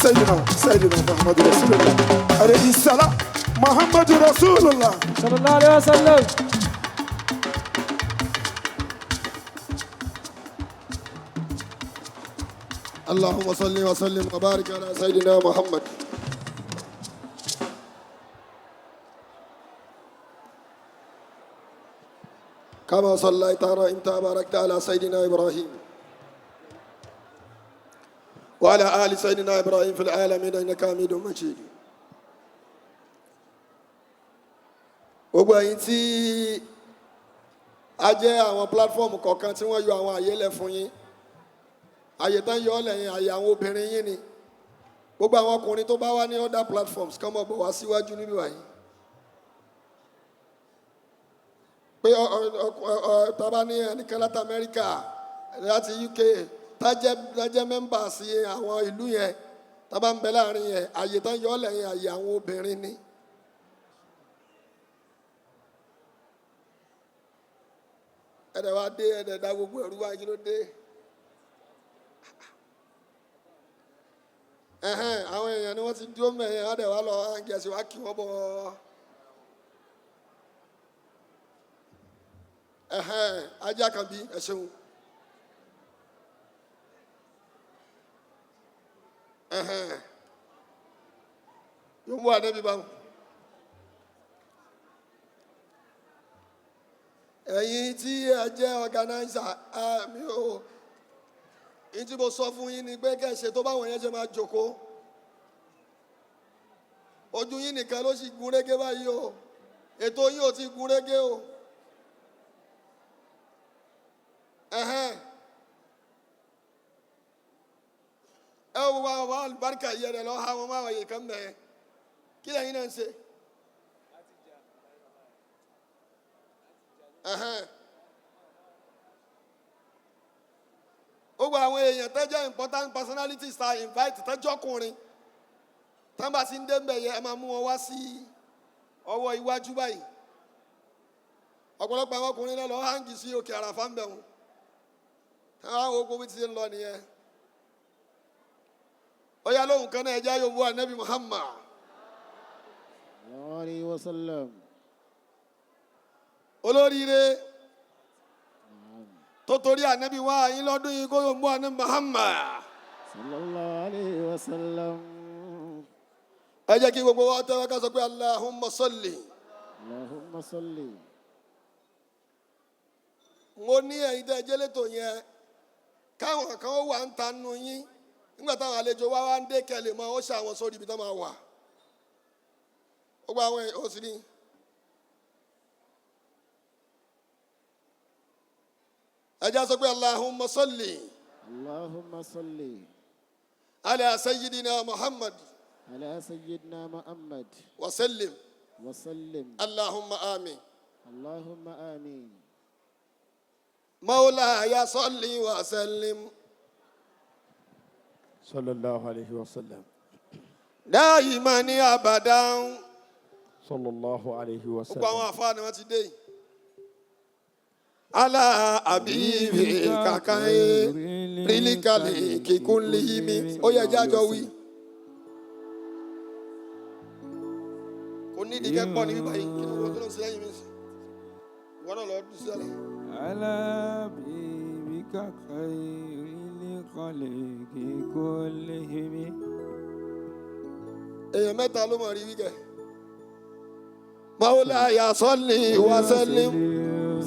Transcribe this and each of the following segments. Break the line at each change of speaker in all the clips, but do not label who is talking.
سيدنا سيدنا محمد رسول الله عليه السلام محمد رسول الله.
صلى الله عليه وسلم.
اللهم صل وسلم وبارك على سيدنا محمد. كما صليت ورحمت وباركت على سيدنا ابراهيم وعلى ال سيدنا ابراهيم في العالمين انك حميد مجيد. Gbogbo ẹ̀yin tí a jẹ́ àwọn platform kọ̀ọ̀kan tí wọ́n yọ àwọn àyè lẹ̀ fún yín, àyè tán yọ ọ́ lẹ́yìn àyè àwọn obìnrin yín ni. Gbogbo àwọn ọkùnrin tó bá wá ní other platforms kán mọ̀ bọ̀ wá síwájú níbí wáyé pé tàbá ní ẹnìkan láti Amẹ́ríkà, láti UK, tájẹ́ mẹ́mbà sí àwọn ìlú yẹn, tábà ń bẹ láàrin yẹn, àyè tán yọ ọ́ lẹ́yìn àyè àwọn obìnrin ni. Ẹ̀dẹ̀ wá dé, ẹ̀dẹ̀ dá gbogbo ẹ̀rú wá, kí ló dé? Ẹ̀hẹ́n, àwọn èèyàn ni wọ́n ti dúró mẹ́yẹn, wọ́n dẹ̀ wá lọ àǹgẹ̀sì wá kí wọ́n bọ̀. Ẹ̀hẹ́n, ajá kan bí ẹ ṣeun. Ẹ̀hẹ́n, yóò mú àdébí báwọn. Ẹ̀yin tí ẹ jẹ́ organizer, mi ò ní tí mo sọ fún yín ni pé kẹ́ ẹ ṣe tó báwọn yẹn ṣe máa jókòó. Ojú yín nìkan ló sì gún régé báyìí o, ètò yín ò ti gún régé o. Ẹ̀hẹ́n, ẹ wo wá wá àlùbáríkà yìí rẹ lọ ha wọn máa wọ̀nyí kan mẹ́ẹ̀ kí lẹ́yìn náà ń ṣe. Ẹ̀hẹ́n. Gbogbo àwọn èèyàn tó jẹ́ important personalities ta invite tẹ́jọ́kùnrin tán bá ti ń dé mbẹ̀ yẹn, ẹ máa mú wọn wá sí ọwọ́ iwájú báyìí. Ọ̀pọ̀lọpọ̀ àwọn ọkùnrin náà lọ hang sí òkè àràfà ń bẹ̀ wọn, táwọn ogun bí ti ń lọ nìyẹn. Ó yá, lóhùn kan náà, ẹ jẹ́ yóò wú anabi Muhammad.
عليه وسلم.
Olóríire tó torí anabi wá yín lọ́dún yìí, kó yóò mú anabi Muhammad.
صلى الله عليه وسلم.
Ẹ jẹ́ kí gbogbo wa tẹ́wọ́ ká sọ pé اللهم صل.
اللهم صل.
Mo ní ẹ̀yin tẹ́ ẹ jẹ́ létò yẹn, káwọn kan ó wà ń ta nù yín nígbà táwọn àlejò wá wá ń dé, kẹlẹ̀ mọ́ ó ṣe àwọn sórí ibi tó máa wà. Gbogbo àwọn ó sì ní. Ẹ jẹ́ sọ pé اللهم صل
اللهم صل
على سيدنا محمد
على سيدنا محمد
وسلم.
وسلم.
اللهم آمين.
اللهم آمين.
مولاي صل وسلم
صلى الله عليه وسلم.
دائما أبدا.
صلى الله عليه
Gbogbo àwọn
وسلم.
àfáà ni wọ́n ti dé yìí. على حبيبك خير الخلق كلهم. Ó yẹ jájọ wí. Kò ní ìdíkẹ́ pọ̀ níbí báyìí. Kí ló wọ́n tó lọ sí lẹ́yìn mi sí? Ìwọ náà lọ dùn sí ọ̀la.
على حبيبك خير الخلق كلهم.
Èèyàn mẹ́ta ló mọ̀ rí wíkẹ́. مولاي صل وسلم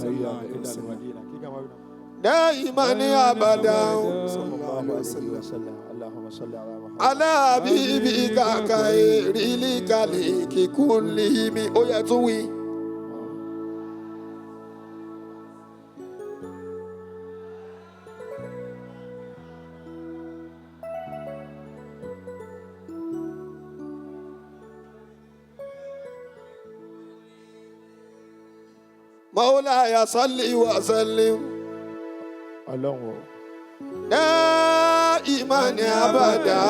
هيا إلى المدينة كي كما بنا.
دائما أبدا
صلى الله عليه وسلم، اللهم صل على محمد.
على حبيبك خير الخلق كلهم. Ó yẹ tún wí. مولاي صل وسلم
Ọlọ́run o.
دائما أبدا.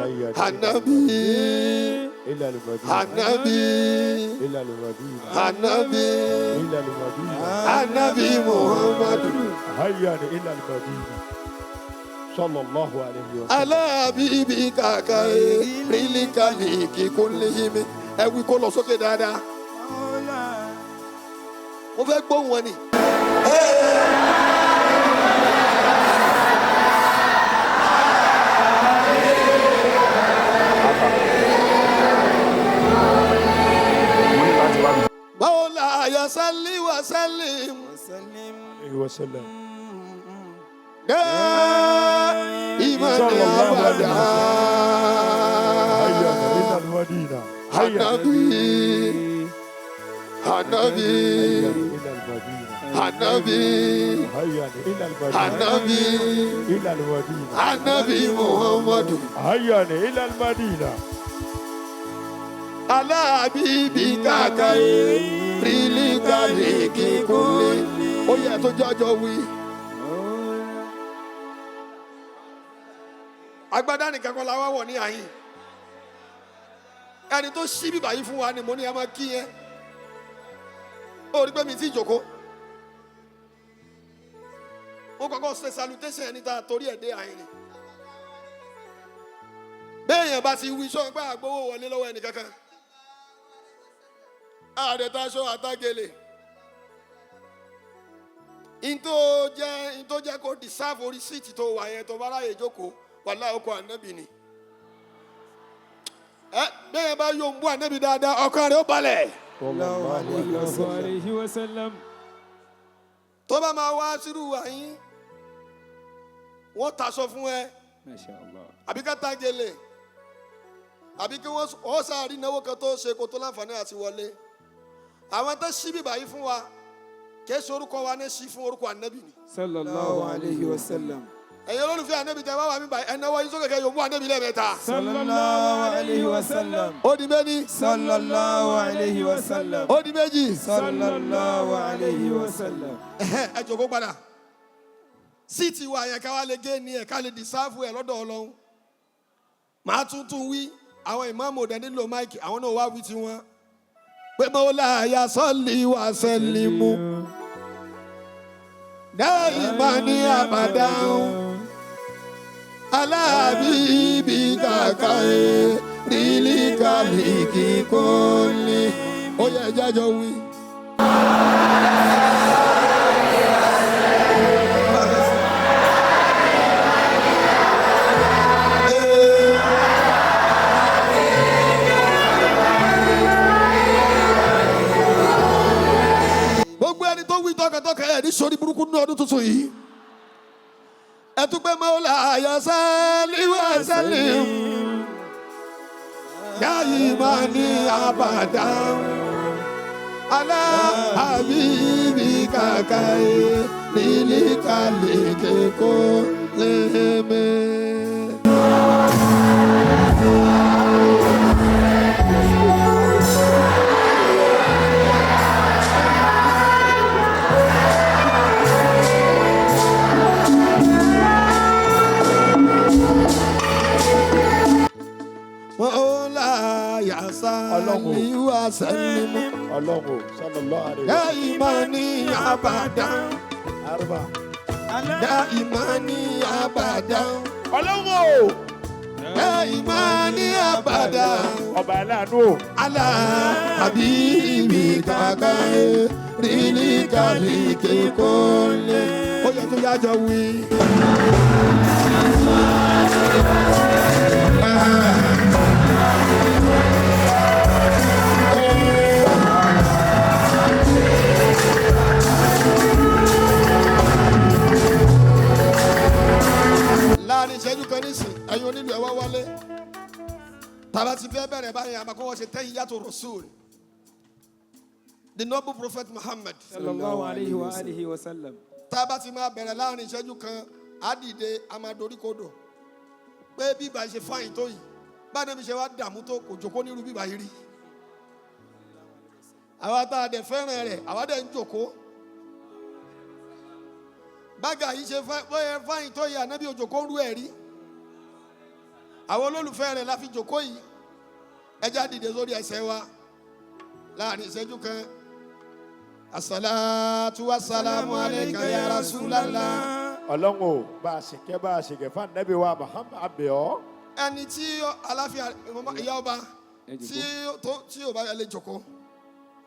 هيا
النبي
إلى المدينة.
النبي
إلى المدينة.
النبي
إلى المدينة.
النبي محمد.
هيا إلى المدينة Sallallahu alayhi wa sallam.
Alábìbí kàkà rílíkàlì kíkúnléyìí ẹ wí kó lọ sókè dáadáa. Mo fẹ́ gbóhùn wọn ni. Mawla salli wa sallim
Alayhi wa sallam.
daiman
Sallallahu alayhi
abada.
wa Hayya ila al-Madina. Hayya
Hanabi, Hanabi,
ila al-Madina.
Hanabi,
Hayya ila al-Madina.
Hanabi,
Ila al-Madina.
Hanabi Muhammadu.
Hayya ila al-Madina.
Alábìbí kàkà rílíkàlì kíkúnlé. Ó yẹ tó jọjọ wí. Agbádá nìkan kọ́ la wá wọ̀ ní àyín. Ẹni tó ṣí bíbà yìí fún wa ni mo ní ẹ máa kí yẹn. Ó rí pé mi ti jòkó. Mo kọ́kọ́ ṣe salutation ẹni tá a torí ẹ̀ dé àyín ni. Béèyàn bá ti wí sọ́n pé àgbowó wọlé lọ́wọ́ ẹnì kankan. Ààrẹ taṣọ àtàgèlè. Ntó jẹ́ kó deserve orí síìtì tó wà yẹn tó bá ráyè jókòó wàhálà ọkọ̀ ànábì ni. Ẹ bẹ́ẹ̀ bá yóò mú ànábì dáadáa ọkàn rẹ̀ ó balẹ̀.
Sallallahu
alayhi wa sallam.
Tó bá máa wá sírú àyín, wọ́n taṣọ fún ẹ
Masha Allah.
àbí ká tàgèlè àbí kí wọ́n ó sáà rí náwó kan tó ṣe kó tó láǹfààní àti wọlé. Àwọn tó ṣí bíbà yìí fún wa kìí ṣe orúkọ wa ní ṣí fún orúkọ ànábì ni.
Sallallahu
alayhi wa sallam.
Ẹ̀yin olólùfẹ́ ànábì tẹ wá wà mí báyìí ẹ̀náwó yín sókè kẹ́ yóò mú ànábì lẹ́ẹ̀mẹ́ta.
Sallallahu alayhi wa sallam.
Ó di méjì.
Sallallahu alayhi wa sallam.
Ó di méjì.
Sallallahu alayhi wa sallam.
Ẹ̀hẹ́, ẹ jòkó padà. Síìtì wa yẹn ká wá lè gé ni ẹ̀ ká lè dìsáàfù ẹ̀ lọ́dọ̀ Ọlọ́run. Màá tún tún wí àwọn ìmáàmù òde nílò máìkì àwọn náà wá wí tiwọn. Pé mọ́lá salli wa sallimu daiman abadan alábìbí kàkà ẹ̀ rílíkàlì kíkọ́lé. Ó yẹ jájọ wí. Gbogbo ẹni tó wí tọkàntọkàn ẹ ní sori burúkú ní ọdún tuntun yìí. Ẹ tún pé mọ́lá salli wa sallim daiman abadan ala habibi kàkà ẹ̀ rílíkàlì kíkọ́lé mi. Mọ́lá salli wa sallim
Ọlọ́run sallallahu alayhi wa sallam.
daiman abadan.
Arba.
Daiman abadan.
Ọlọ́run o.
Daiman abadan.
Ọba aláàánú o.
Ala habibi kàkà rílíkàlì kíkọ́lé. Ó yẹ tó yájọ wí. Láàrin ìṣẹ́jú kan nísìn, ẹ̀yin onílù ẹ̀ wá wálé. Tàbá ti fẹ́ bẹ̀rẹ̀ báyìí, àmọ́ kó wọ́n ṣe tahiyyatu rasul. The noble prophet Muhammad.
Sallallahu alayhi wa alihi wa sallam.
Tá a bá ti máa bẹ̀rẹ̀ láàrin ìṣẹ́jú kan, á dìde, a máa dorí kodò. Pé bíbá ṣe fáyìn tó yìí, báyìí níbi ṣe wá dààmú tó kò jókòó nírú bíbá yìí rí. Àwa tá a dẹ̀ fẹ́ràn rẹ̀, àwa dẹ̀ ń jókòó. Bága yìí ṣe fáyìn tó yìí, ànábì òjòkó ń rú ẹ̀ rí. Àwọn olólùfẹ́ rẹ̀ la fi jókòó yìí. Ẹ já dìde sórí ẹsẹ̀ wa láàrin ìṣẹ́jú kan. Assalatu wassalamu alayka ya Rasulallah.
Ọlọ́run o, bá a sì kẹ́, bá a sì kẹ́ fún Ànábì wa Muhammad, abẹ́ ọ.
Ẹni tí aláfíà ìyá ọba
Ẹ jókòó.
tí tó tí ò bá yẹ lè jókòó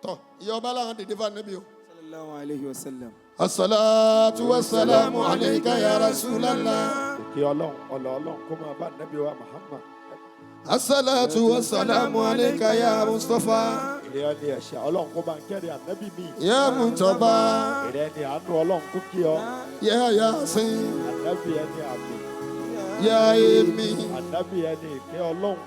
tọ, ìyá ọba làwọn dìde fún Ànábì o.
Sallallahu alayhi wa sallam.
Asalaatu wasalaamu alayka ya Rasulallah.
Ìkẹ́ Ọlọ́run, ọlọ́ Ọlọ́run kó máa bá Ànábì wa Muhammad.
Asalaatu wasalaamu alayka ya Mustapha.
Ìrẹ́ ẹni ẹ̀ṣẹ̀, Ọlọ́run kó máa ń kẹ́rì Ànábì mi.
Ya Mujtaba.
Ìrẹ́ ẹni àánú, Ọlọ́run kó kí ọ.
Ya Yasin.
Ànábì ẹni àmì.
Ya Emi.
Ànábì ẹni ìkẹ́ Ọlọ́run.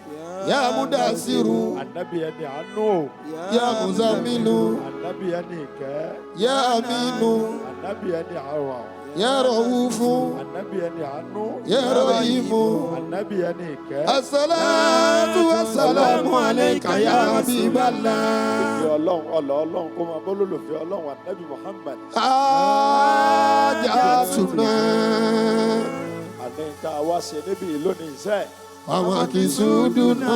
Ya Mudasiru.
Ànábì ẹni àánú o.
Ya Muzamilu.
Ànábì ẹni ìkẹ́.
Ya Aminu.
Ànábì ẹni àrùn.
Ya Raufu.
Ànábì ẹni àánú.
Ya Rahimu.
Ànábì ẹni ìkẹ́.
Asalaatu wasalaamu alayka ya Habiballah.
Ìkẹ́ Ọlọ́run, ọlọ́ Ọlọ́run kó máa bọ́ lólùfẹ́ Ọlọ́run, Ànábì Muhammad.
Hajatuna.
Àní tá a wá ṣe níbi lónìí iṣẹ́.
Wamakisuduna.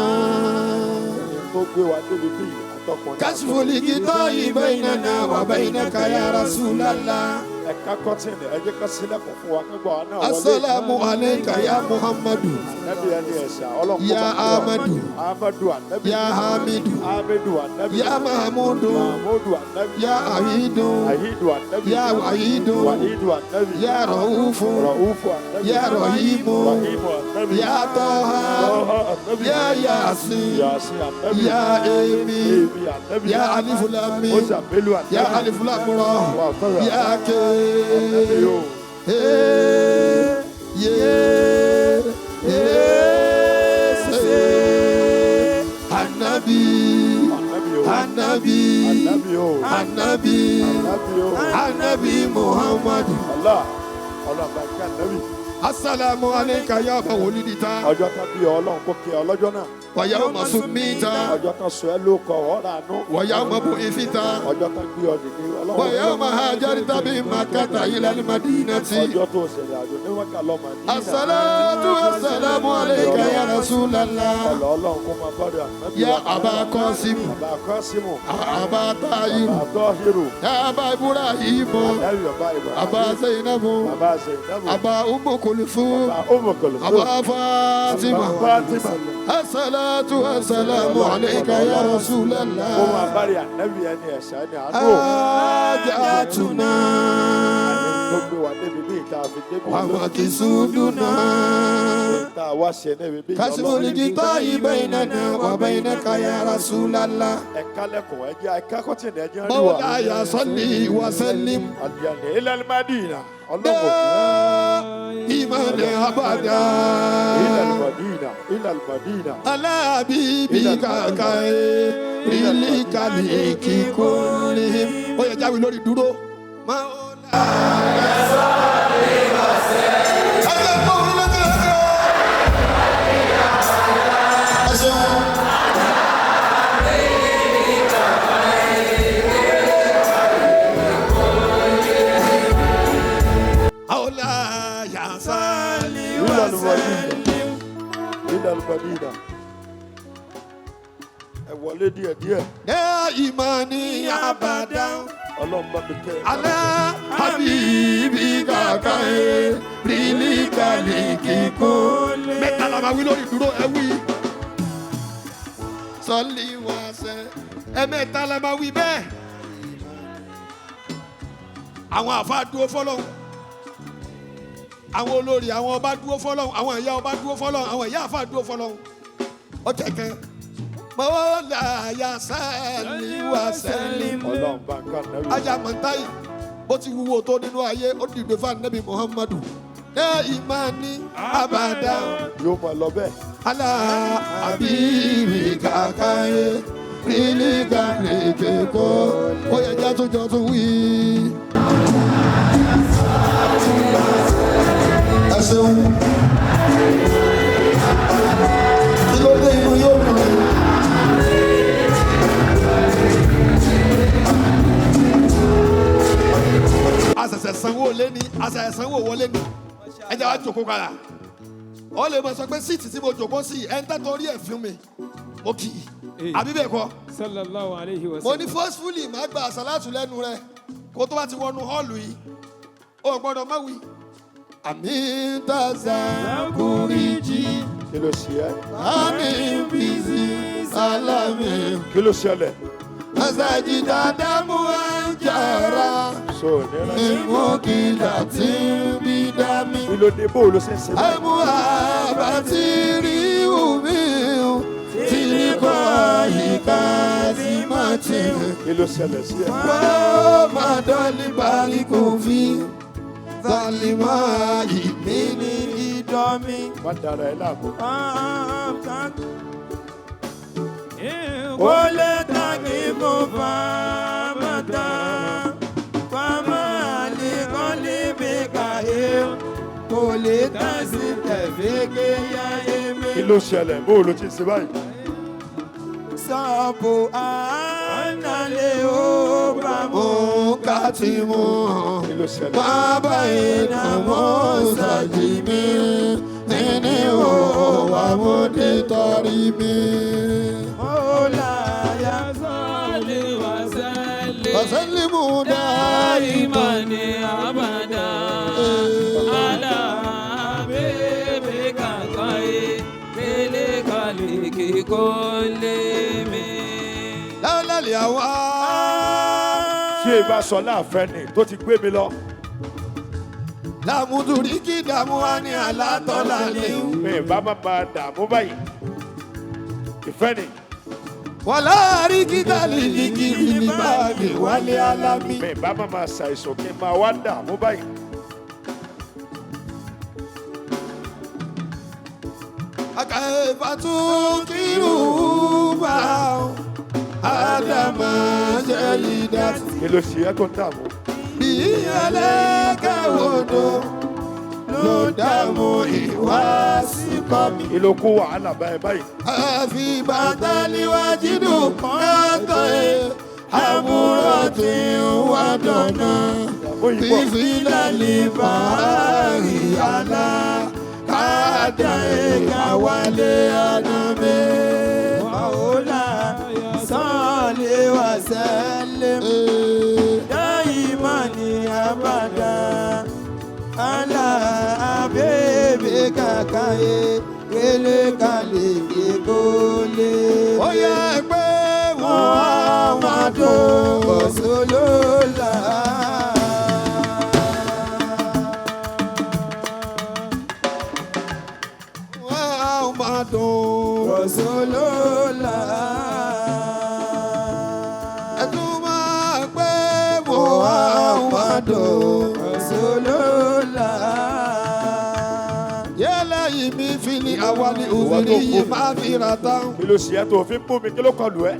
Ní tó gbé wa débi bíi àtọkùnrin.
Kashfu ligitoi bainana wa bainaka ya Rasulallah.
Ẹ̀ka kọ́tìnì, ẹ jẹ́ ká sílẹ̀kùn fún wa ká gbọ́ àwọn náà wọlé.
Assalamu alayka ya Muhammadu.
Ànábì ẹni ẹ̀ṣà, Ọlọ́run kó
Ya
máa kí ọ.
Ahmadu.
Ahmadu Ànábì.
Ya Hamidu.
Hamidu Ànábì.
Ya Mahmudu.
Mahmudu Ànábì.
Ya Ahidu.
Ahidu Ànábì.
Ya Wahidu.
Wahidu Ànábì.
Ya Raufu.
Raufu Ànábì.
Ya Rahimu.
Rahimu Ànábì.
Ya Toha.
Tọ́ha Ànábì.
Ya Yasin.
Yasin Ànábì.
Ya Emi.
Emi Ànábì.
Ya Alif Lam Mim.
Mozambilu Ànábì.
Ya Alif Lam Ra.
Wà fẹ́rẹ̀.
Ya Ke.
Ànábì o.
Ye ye se Anabi.
Ànábì o.
Anabi.
Ànábì o.
Anabi.
Ànábì o.
Anabi Muhammadu.
Allah. Ọlọ́run bá kí Ànábì.
Assalamu alayka ya mawulidita.
Ọjọ́ tán bí Ọlọ́run kó kí ọ lọ́jọ́ náà.
Wa yawma sumita.
Ọjọ́ tán sọ ẹ́ ló kọ ọ̀rọ̀ àánú.
Wa yawma bu'ithita.
Ọjọ́ tán gbé ọ dìde Ọlọ́run.
Wa yawma hajarta min Makkata ila al-Madinati.
Ọjọ́ tó ṣẹlẹ̀ àjò ní wákà lọ́mọ ní.
Assalatu wassalamu alayka ya Rasulallah.
Ọlọ́ Ọlọ́run kó máa bọ́dọ̀ Ànábì
Ya
wa.
Aba Qasim.
Bàbá Kọ́símù.
Aba Tahiru.
Bàbá Tọ́hírù.
Ya Aba Ibrahim.
Ànábì bàbá Ibrahim.
Aba Zainabu.
Bàbá Zainabu.
Aba Ummu Kulthum.
Bàbá Umu Kulthum.
Aba Fatima.
Bàbá Fatima.
Assalatu wassalamu alayka ya
Kó máa
Rasulallah.
bá rí Ànábì ẹni ẹ̀ṣẹ̀ ẹni àánú.
Hajatuna.
Àní tó gbé wa débi bí ìta fi débi
Wa
lónìí.
makisuduna.
Tá a wá ṣe níbi bí
Kashfu ligitoi bainana wa bainaka ya Rasulallah.
Ẹ̀ka lẹ́kọ̀ọ́, ẹ̀jẹ̀ ẹ̀ka kọ́tìnì, ẹ̀jẹ̀ ń rí wa.
Mawlaya salli wa sallim.
Àlìyànní ilẹ̀ Madina. Ọlọ́run.
Iman abada.
Ilẹ̀ Madina. Ilẹ̀ Madina.
Ala habibika khairil khaliki kullihim. Ó yẹ jáwé lórí dúró. Mawlaya salli wa sallim. Ẹgbẹ́ gbóhùn lókè lókè o. Ẹ ṣeun. Mawlaya salli wa
Ilẹ̀ Madina.
sallim.
Ilẹ̀ Madina. Ẹ wọlé díẹ̀ díẹ̀.
Daimani abadan.
Ọlọ́run bá mi kẹ́ ẹ.
Ala habibika khairil khaliki kulli. Mẹ́ta la máa wí lórí dúró, ẹ wí. Sọ́lí wá sẹ́. Ẹ̀mẹ́ta la máa wí bẹ́ẹ̀. Àwọn àfa dúró fọlọ́hún. Àwọn olórí, àwọn ọba dúró fọlọ́hún. Àwọn ìyá ọba dúró fọlọ́hún. Àwọn ìyá àfa dúró fọlọ́hún. Ó kẹ̀kẹ́. Mawlaya salli wa sallim.
Ọlọ́run bá ń ká Ànábì.
Ajá mọ̀ntáì bó ti wúwo tó nínú ayé, ó dìde fún Anabi Muhammadu ní ìmánì abàdá.
Yóò máa lọ bẹ́ẹ̀.
Alá àbírí kàkàyé rílí kàríkè kó ó yẹ jẹ́ tó jọ tó wí. Ẹ ṣeun, kí ló dé inú yóò dùn. Àṣẹ̀ṣẹ̀ sanwó lé ní, àṣẹ̀ṣẹ̀ sanwó wọlé ní, ẹ jẹ́ wá jòkó padà. Ó lè mọ̀ sọ pé seat tí mo jòkó sí ẹ̀ ń tẹ́tọ̀ orí ẹ̀ fún mi, mo kì í, àbí bẹ́ẹ̀ kọ́?
Sallallahu alayhi wa
Mo
sallam.
ní forcefully má gba àṣàlátù lẹ́nu rẹ kó tó bá ti wọnú hall yìí, o gbọ́dọ̀ má wí. Àmì tàzà kúrìjì.
Kí ló ṣe ẹ́?
Àmì bìzì sálámì.
Kí ló ṣẹlẹ̀?
Àṣàjìdá dámú àjàrà.
So ní rántí.
Mímú kìlà tí ń bí dámì.
Kí ló dé? Bó o ló ṣe ń ṣe báyìí?
Àmú àbátí rí omi tí kò yíká sí màtí.
Kí ló ṣẹlẹ̀ sí ẹ?
Wọ́n máa dọ́lí bari kò fi sálímà ìmí ní
Ìdọ́mi.
Má dara ẹ láàmú.
Kólé tàbí mo fàmàtà, fàmàlì kọ́lé mi kàyé, kò lè tà sí tẹ̀fẹ́gẹ́ yáyé mi.
Kí ló ṣẹlẹ̀? Bó o ló ti ń ṣe báyìí?
Sọ̀bù àánálẹ̀ ó bá mú.
mú ká ti mú.
Kí ló ṣẹlẹ̀?
Bàbá ìnàmú sàjìmí nínú òwà mú nítorí mi.
Ó láyà sọ́ọ̀lì wá sẹ́lẹ̀.
Ọ̀sẹ́límù dáìmọ̀.
دائما أبدا على حبيبك خير الخلق كلهم.
Lálẹ́ àwa.
Tí e bá sọ láàfẹ́ ni tó ti gbé mi lọ.
Làmùdùrí kí dààmú wa ní àlátọ́lá ni.
Mi ì bá má máa dààmú báyìí. Ìfẹ́ ni.
Wọ́n láàárín kíta lè kiri ní báàgì wálé alámì.
Mi ì bá má máa ṣàìsàn kí n máa wá dààmú báyìí.
Àkàìfà tún kírun bá Ádámà ṣe yí dá sí.
Kí ló ṣe ẹ́ tó ń dààmú?
Bí ẹlẹ́kẹ̀wòdò ló dààmú ìwá sí kọ́ mi.
Kí ló kó wàhálà báyìí báyìí?
Àfi bàtà níwájú dùn kọ́tọ̀ ẹ̀ àbúrò tí ń wá dọ̀nà.
Ìdààmú yìí pọ̀.
Fífilẹ̀ bàárì àlá káàdà ẹ̀ka wálé àná mi.
وأولى صل وسلم دائما أبدا على حبيبك خير الخلق كلهم.
Ó yẹ pé wọ́n á máa dùn.
رسول الله.
Wọ́n á máa dùn.
رسول الله.
Ẹ tún máa pé wọ́n á máa dùn.
رسول الله.
Yẹ́lẹ̀ yìí mi fi ni àwa ni òfin yìí máa fi ra tán.
Kí ló ṣe ẹ́ tó fi ń bú mi? Kí ló kọlù ẹ́?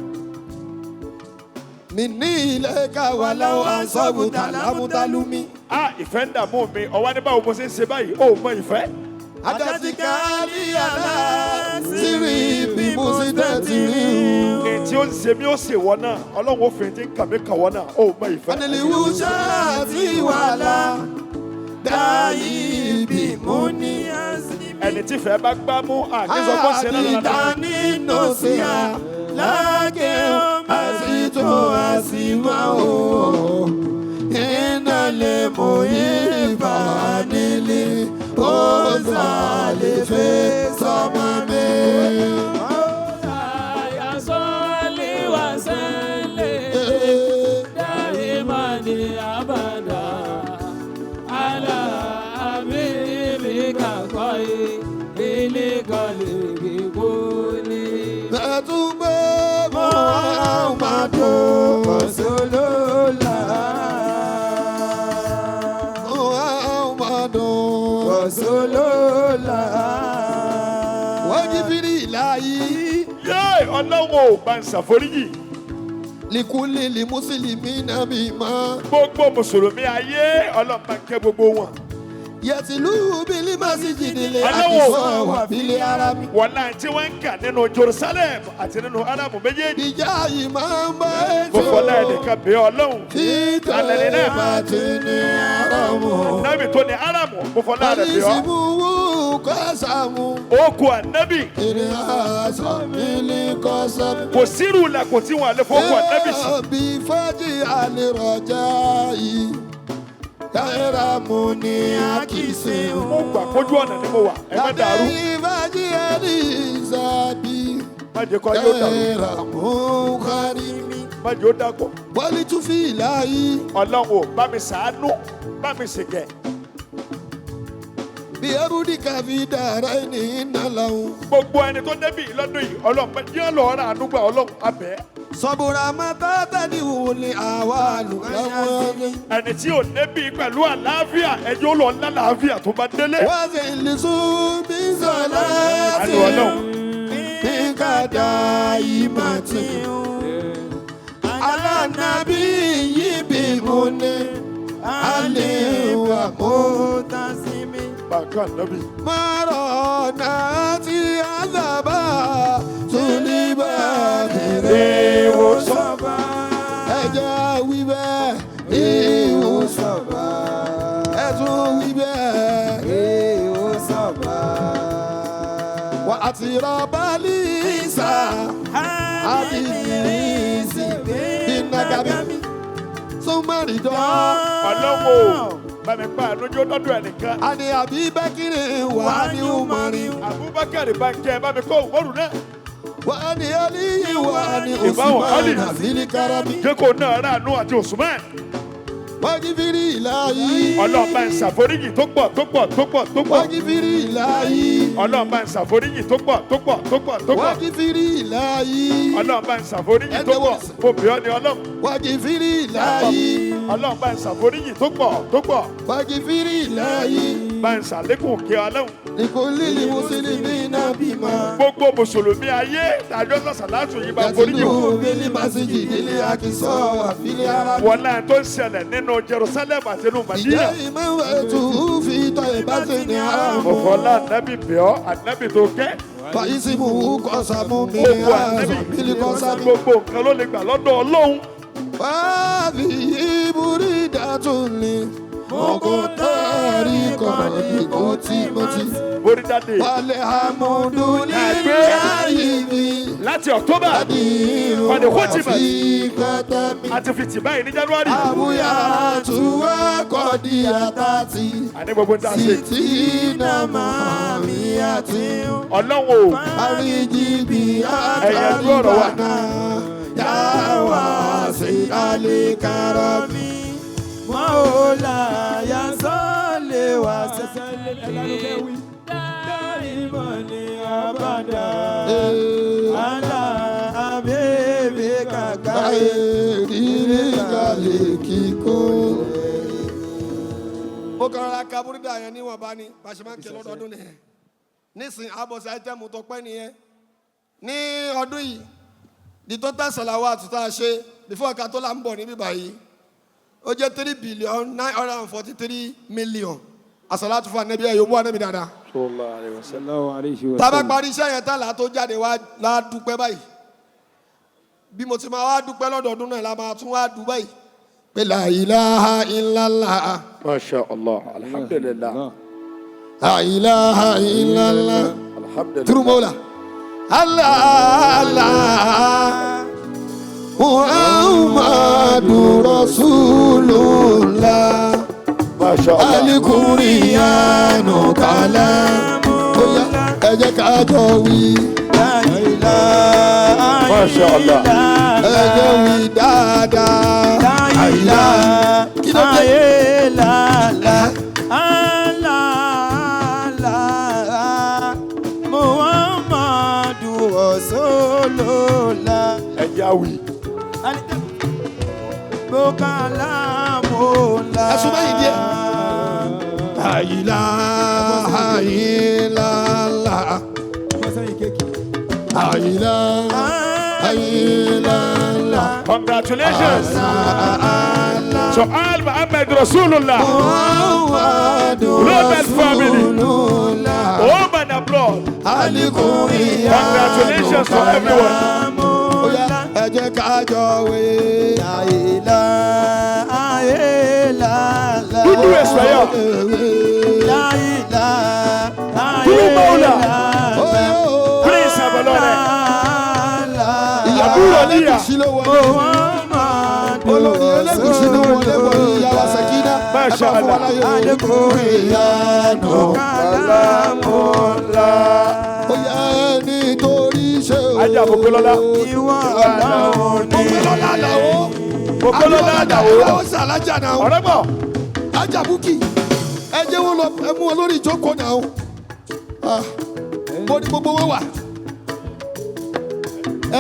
Mi ní ilé ká wà láwọn aṣọ́bùtà lámútálúmí.
Á ìfẹ́ ń dààmú mi. Ọwọ́ ní báwo mo ṣe ń ṣe báyìí? Ó mọ ìfẹ́.
Àdàtìkà ní àlá sírí bí mo sì tẹ̀tì rí o.
Ní tí ó ń ṣe mí ó ṣe wọ́n náà. Ọlọ́run ó fi ti ń kà mí kà wọ́n náà. Ó mọ ìfẹ́.
Ànàlìwú ṣáàtì wàhálà dáyì bí mo ní.
Ẹni tí ìfẹ́ bá gbá mú àní sọ bọ́ ṣe náà
Àdìdá
dáadáa.
nínú sí a lágẹ̀ àsìtò àsìmá o. Iná lè mú ìbá nílé ó sàlè fẹ́ sọmọ mi.
يا صل وسلم دائما أبدا على حبيبك خير الخلق كلهم.
Ẹ̀túngbé Muhammadu
Rasulullah.
Muhammadu
Rasulullah.
Wọ́n jí fírí ìlàyé.
Yé Ọlọ́run ò bá ń ṣàforíjì.
Likuli li muslimi na bima
Gbogbo Mùsùlùmí ayé Ọlọ́run bá ń kẹ́ gbogbo wọn.
yẹtìlú bílí masjidil
Ọlọ́run.
aqsa wa fil harami.
Wọ́n náà tí wọ́n ń kà nínú Jerusalem àti nínú Árámù méjèèjì.
Ìjà yìí máa ń bá
Mo
ètò
fọlá ẹnìkan bẹ̀ Ọlọ́run.
títẹ̀
Alẹ́ ní náà.
bàtí ní aramu.
Nábì tó ní Árámù, mo fọlá rẹ̀ bẹ̀ ọ́.
Àlìsímù kọ́sàmù
Ó kú ànábì.
ìrìn àṣà mi ní kọ́sàmù.
Kò sírù làkò tí wọ́n lè fọ́ kú ànábì sí.
Bí fájì àlèrọ̀jà yìí, Káyọ̀rọ̀ mu ní àkìsí.
Mo gbà kójú ọ̀nà ni mo wà, ẹ má dàrú.
Ìbájí ẹni ìsàbí.
Má jẹ́ kó ayé ó dàrú.
Káyọ̀rọ̀ mú kárí mi.
Má jẹ́ ó dàpọ̀.
Wálé tún fi ìlàyé.
Ọlọ́run ò bá mi ṣàánú, bá mi ṣèkẹ́.
Bí ẹrú kàfi dára ẹni iná làwọn.
Gbogbo ẹni tó débì lọ́dún yìí, Ọlọ́run bá jẹ́ lọ́ọ́ ra àánú gbà Ọlọ́run abẹ́.
Sọ̀bùrà máa tàbí wò ni àwa lù láwọn.
Ẹni tí ò débì pẹ̀lú àlàáfíà, ẹjọ́ lọ lálàáfíà tó bá délé.
Wọ́n sì lè sún bí sọ̀lá
Àánú Ọlọ́run.
Bí kàdá ìmọ̀ tí. Alánàbí yìí bí mo ní. Alẹ́ wà mú.
Bàkà nábì.
Mọ̀rọ̀ náà ti àzàbà tún ní bàtẹ̀rẹ̀.
Ìwòsàn.
Ẹ jẹ́ wí bẹ́ẹ̀, ìwòsàn. Ẹ tún wí bẹ́ẹ̀. Wà á ti rọ bálí ìsà, àti ìrísí, ìnàgàmí, súnmọ́rì dán.
Ọlọ́run ò bá mi pa àánú jó lọ́dọ̀ ẹnìkan.
Àní àbí Bẹ́kìrì wà á ní Umari,
Abubakar bá ń kẹ́ ẹ bá mi kọ́ Umaru náà.
wà á ní Aliyu, wà á ní
Ìbáwọn Ali.
Usman àfírí Karami.
Jẹ́kọ̀ọ́ náà rà àánú àti Usman.
Wájú fírí ìlàyé.
Ọlọ́run bá ń ṣàforíjì tó pọ̀ tó pọ̀ tó pọ̀ tó pọ̀.
Wájú fírí ìlàyé.
Ọlọ́run bá ń ṣàforíjì tó pọ̀ tó pọ̀ tó pọ̀ tó pọ̀.
Wájú fírí ìlàyé.
Ọlọ́run bá ń ṣàforíjì tó pọ̀. Mo bẹ̀ ọ́ ní Ọlọ́run.
Wájú fírí ìlàyé.
Ọlọ́run bá ń ṣàforíjì tó pọ̀ tó pọ̀.
Wájú fírí ìlàyé.
Bá ń ṣàlékún kí Ọlọ́run.
Ìkólílì Mùsùlùmí náà bímọ.
Gbogbo Mùsùlùmí ayé tàjọ́ sàṣàlátù yìí bá foríjì
Yàtìlú
wọn.
bílí masiji nílé akísọ́ àfilẹ̀ ara.
Wọlá tó ń ṣẹlẹ̀ nínú Jerusalem àti nínú Madina.
Ìjẹ́ ìmọ̀wé tù ú fi tọ́ ìbáṣe ní ara
Mo
mú.
fọlá ànábì bẹ̀ ọ́, ànábì tó kẹ́.
Fàyísí mú kọ́sàmú mi
Gbogbo
àzọ̀
ànábì
bílí kọ́sàmú.
gbogbo nǹkan ló lè gbà lọ́dọ̀ Ọlọ́run.
Fáàbì ìbúrí dàtún ni. Mọ̀kò tàrí kọ̀ọ̀dì kò tí mo ti.
Borí dáde
Wàlẹ̀ àmọ̀dúnlé ayé mi.
láti October
Àdìrún
Fàdé Kóòtìmọ̀.
àfi kọ́tà mi.
àti fi tì báyìí ní January.
Àbúyá tuwa kọ́dí àtàtì.
Àní gbogbo ń tà ṣe.
Sìtì náà máa mi àti.
Ọlọ́run o.
Àríjìbí
Ẹ̀yẹ dúró ọ̀rọ̀ wa.
àtàríbànà. Yàwá sí àlìkárọ̀mí.
Mọ́ọ́láyà sọ́lé wá sẹ́sẹ́lẹ̀ dáìmọ̀ ní abàdà. Àlà àbẹ̀bẹ̀ kàkà.
Rírí kalẹ̀ kíkó. Mo kàn rọra ka búrídà yẹn níwọ̀nba ni bá a ṣe máa ń kí lọ́dọọdún nìyẹn. Nísìnyí, àbọ̀sẹ̀ àìtẹ́mù tó pẹ́ nìyẹn. Ní ọdún yìí, the total salawat tá a ṣe before ká tó là ń bọ̀ níbí báyìí, ó jẹ́ 3,943,000,000. Àsàlátù fún Ànábì ẹ̀ yóò mú Ànábì dáadáa.
Sallallahu alayhi wa
Tá a bá
sallam.
parí iṣẹ́ yẹn tán là á tó jáde wá la dúpẹ́ báyìí. Bí mo ti máa wá dúpẹ́ lọ́dọọdún náà la máa tún wá dú báyìí. Pé la ilaha illallah,
Masha Allah, alhamdulillah,
la ilaha illallah.
alhamdulillah.
Turumola. Allah Allah. Muhammadu Rasulullah.
Masha Allah.
Alikuriyanu kalam. Oya, ẹ jẹ́ ká jọ wí.
Masha Allah.
Ẹ jẹ́ wí dáadáa. Àìlá. Kí ló dé?
Muhammadu Rasulullah.
Ẹ jẹ́ àwì.
Bukalamola.
Ẹ sún báyìí díẹ̀. Àìlá àìlá là. Àìlá àìlá là.
Congratulations to Al Muhammad Rasulullah.
Muhammadu
Global family.
Rasulullah.
Home and abroad.
Alikuriyanu
Congratulations to everyone.
Oya, ẹ jẹ́ ká jọ wí.
Àìlá àìlá là.
Dúdú ẹ̀sọ́ yọ.
Àìlá
Dúdú Mọ́ọ́lá.
Oya o.
Prince Abolore.
Ìyàwó
Àbúrò níyà.
Elégùṣì ló wọlé.
Muhammadu
Olórí Elégùṣì ló wọlé wọlé ìyàwó Sakina.
Máa Masha Allah.
Ìyanu
Kalamullah.
Ó yẹ nítorí ṣe o.
Ajá Mopelola.
Ìwọ Ọlọ́run ni.
Mopelola làwọ̀.
Mopelola làwọ̀.
Àwọn sàlájà náà.
Ọ̀rẹ́ bọ̀.
Ajá Bukky. Ẹ jẹ́ wọn lọ ẹ mú wọn lórí ìjókòó náà. Mo ní gbogbo wọn wà.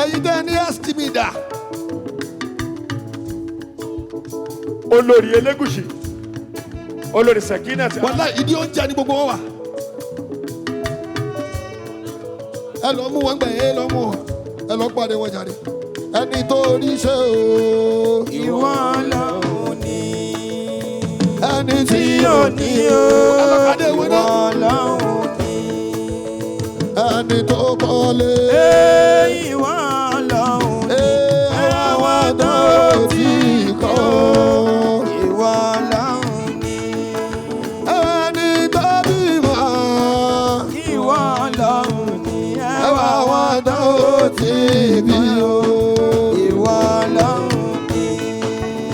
Ẹ̀yin tẹ́ ní STB dà.
Olórí Elégùṣì. Olórí Sekinat.
Wàlá ìdí oúnjẹ ni gbogbo wọn wà. Ẹ lọ mú wọn gbẹ ẹ lọ mú wọn. Ẹ lọ pàdé wọn jàre. Ẹni tó rí ṣe o.
Ìwọ Ọlọ́run ni.
Ẹni tí
Tí ò ní o.
Ẹ lọ pàdé wọn
Ìwọ
náà.
Ọlọ́run ni.
Ẹni tó kọ́lé.
Ìwọ Ọlọ́run ni.
Àwọn tó ti kọ́.
Ìwọ Ọlọ́run ni.
Ẹni tó bímọ.
Ìwọ Ọlọ́run ni.
Àwọn tó ti bí o.
Ìwọ Ọlọ́run ni.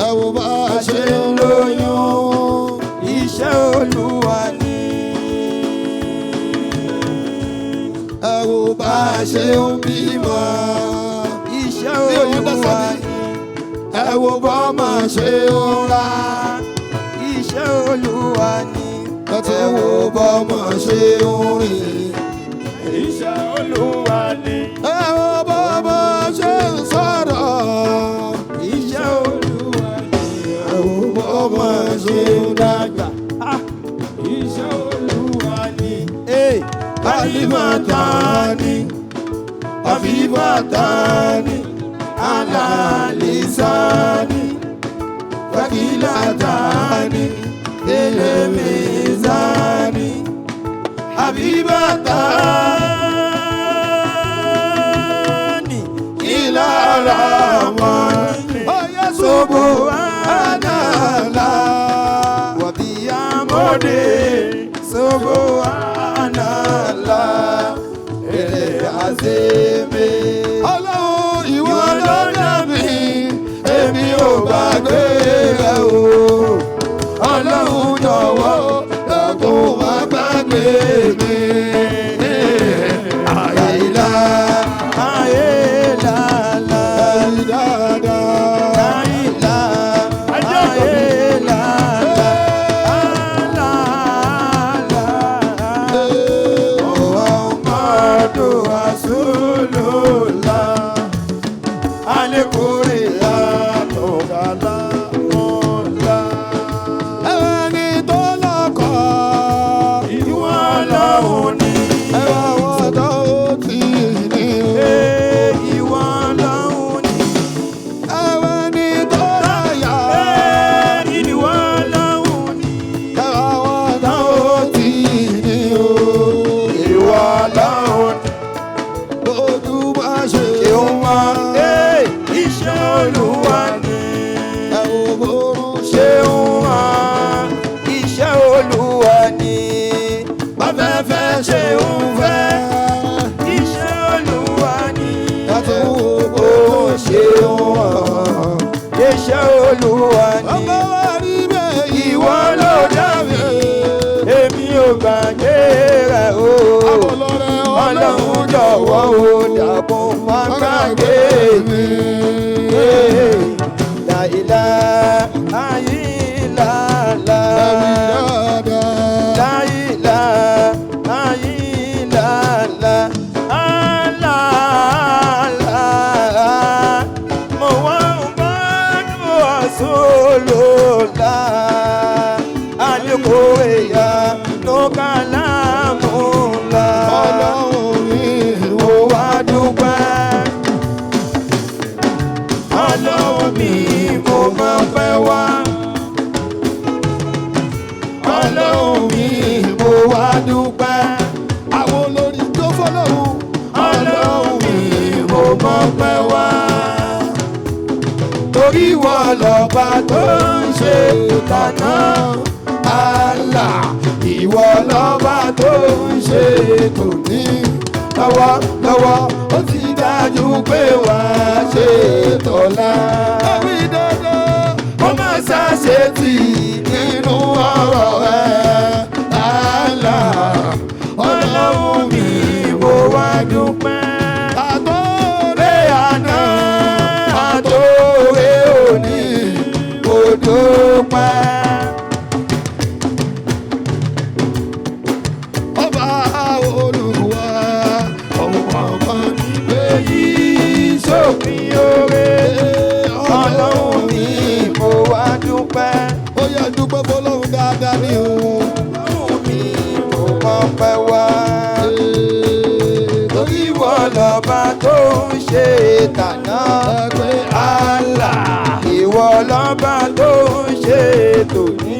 Ẹ wo bá a ṣe ń lóyún.
Iṣẹ́ Olúwa ni.
Ẹ wo bá a ṣe ń bímọ.
Iṣẹ́
Mi ò ní dá
Olúwa
sábì.
ni.
Ẹ wo bọ́mọ ṣe ń ra.
Iṣẹ́ Olúwa ni.
Ẹ tún wo bọ́mọ ṣe ń rìn.
Iṣẹ́ Olúwa ni.
Ẹ wo bọ́mọ ṣe ń sọ̀rọ̀.
Iṣẹ́ Olúwa ni.
Ẹ wo bọ́mọ ṣe ń dàgbà.
Iṣẹ́ Olúwa ni.
Kalimatani, Habibatani, ala lisani, Fakilatani, Elemizani, Habibatani, ila Rahmani,
Ọyẹ́
Subhanallah, wa bihamdi, Subhanallah, ele azimi.
Ọlọ́run ìwọ ló dá mi, èmi ò gbàgbé rẹ o. Ọlọ́run jọ̀wọ́ dákun má gbàgbé mi. Àyílá
Ayélálá,
ẹ̀rí dáadáa.
ayélá, ayélálá, alálá. Muhammadu Rasulullah, alikuriya
Tọ́kàlá mọ́lá. Ẹni tó lọ́kọ̀
Ìwọ Ọlọ́run ni.
ẹwà wọn tó ti ní o.
Ìwọ Ọlọ́run ni.
Ẹni tó láyà
Ìwọ Ọlọ́run ni.
ẹwà wọn tó ti ní o.
Ìwọ Ọlọ́run ni.
Ojú bá ṣe
Ìwọ iṣẹ́ Olúwa ni.
Ẹ̀wò bórun ṣe
Ṣé ń wá iṣẹ́ Olúwa ni. Bàfẹ́fẹ́ ṣe ń fẹ́. Iṣẹ́ Olúwa ni.
Ẹ̀tún wo
Ó
bórun
ṣe ń wá iṣẹ́ Olúwa ni.
Ọba wa rí bẹ́ẹ̀
Ìwọ ló dá mi. Èmi ò gbàgbé rẹ̀ o.
Àbọ̀lọ́rẹ́
Ọlọ́run jọ̀wọ́ o dàbọ̀ má gbàgbé mi. La ilaha illallah.
Ẹ̀rí dáadáa.
La ilaha illallah. Allah, Allah. Muhammadu Rasulullah. Al-Qur'an kalamullah.
Ọlọ́run mi
Mo wá dúpẹ́. Ọlọ́run mi mo máa fẹ́ wá. Ọlọ́run mi mo wá dúpẹ́.
Àwọn olórí tó fọlọ́run.
Ọlọ́run mi mo máa fẹ́ wá. Torí wọ́n lọ́ba tó ń ṣe tàná. Allah ìwọ lọ́ba tó ń ṣe tòní. Lọ́wọ́ lọ́wọ́ ó ti dájú pé wà á ṣe tọ̀la.
Ẹ̀rí dáadáa.
Ó máa ṣàṣetì
Nínú
ọ̀rọ̀ rẹ̀ Allah ọlọ́run mi mo wá dúpẹ́. Àtòrè àná àtòrè òní mo dúpẹ́.
Ọba Olúwa ọmọ kan
Èyí sópin oore ọlọ́run mi mo wá dúpẹ́.
Ó yẹ dúpẹ́ fọlọ́run dáadáa ní o.
Ọlọ́run mi mo mọpẹ́ wá. Torí ìwọ lọ́ba tó ń ṣe tàná. Allah ìwọ lọ́ba tó ń ṣe tòní.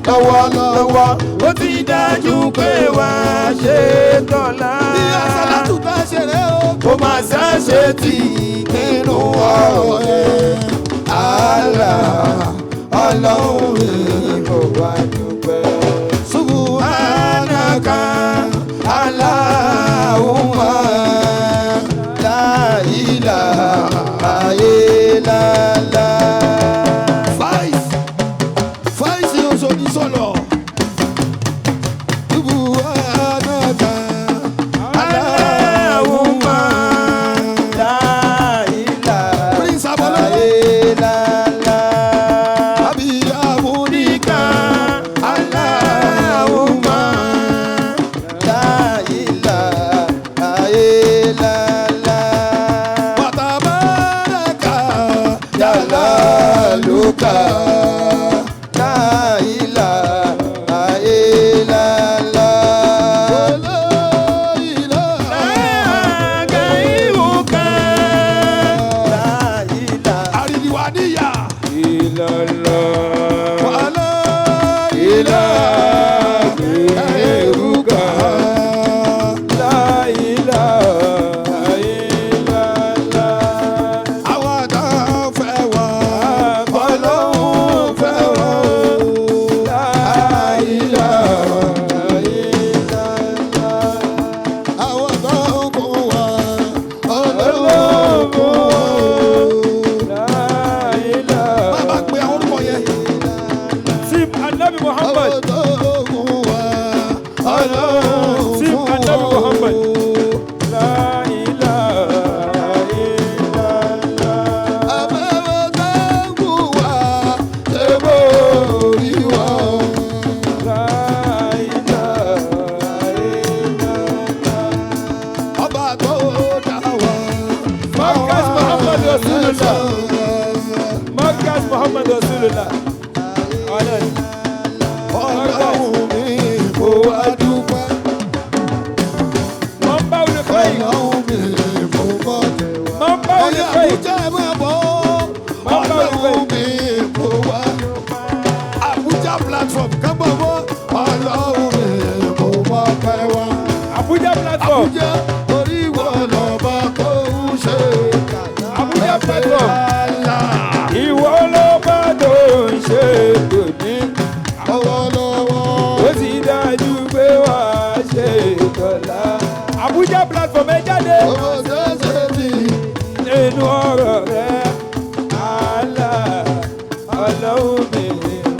Lọ́wọ́lọ́wọ́ ó ti dájú pé wá ṣe tọ́lá.
Bí àsálàtù bá ṣe rẹ̀ o.
Kò máa ṣàṣe tì nínú ọ̀rọ̀ ẹ̀. Allah ọlọ́run mi kò wá dúpẹ́. Subhanaka Allahumma la ilaha illallah.
Fáìsì fáìsì Òṣòdì sọ̀lọ̀. Subhanaka
Allahumma la ilaha
Prince Abọ́lá.
illallah.
Àbí àmúníkà.
Allahumma la ilaha illallah.
Wàtàbáraka
Jalaluka la ilaha illallah.
La ilaha.
Gairuka la ilaha
Àríwá-níyà.
Illallah.
Wàlá
ilaha
Eruka.
La ilaha illallah.
Àwọn tá a fẹ́ wá. Ọlọ́run fẹ́ wá o.
La ilaha illallah.
Àwọn tá a kún wá. Ọlọ́run kún wá o.
La ilaha.
Bàbá pe àwọn orúkọ yẹn.
Team Anabi Muhammad.
Àwọn tá a kún wá. Ọlọ́run
Team
kún wá
Anabi
o.
Muhammad. La ilaha illallah.
Àbẹ̀wò tá a kún wá. Ṣé bó rí wá o?
La ilaha illallah.
Ọba tó dá wa.
Markaz Muhammad Rasulullah. Markaz Muhammad Rasulullah. Anan.
Ọlọ́run mi kò wá dúpẹ́.
Man ba'ul khayr.
Ọlọ́run mi kò mọ̀.
Man ba'ul
Ẹ̀yin
khayr.
Àbújá ẹ máa bọ̀. Ọlọ́run mi kò wá. Àbújá platform kábọ̀ mọ́. Ọlọ́run mi kò mọ̀ pẹ́ wá.
Abuja platform.
Àbújá orí ìwọ lọ́ba tó ń ṣe.
Abuja platform. Ìwọ ló bá tó ń ṣe tòní.
Lọ́wọ́lọ́wọ́.
Ó sì dájú pé wàá ṣe tọ̀la. Abuja platform ẹ jáde.
Owó tó ṣe ti.
Nínú ọ̀rọ̀ rẹ̀, Allah ọlọ́run mi.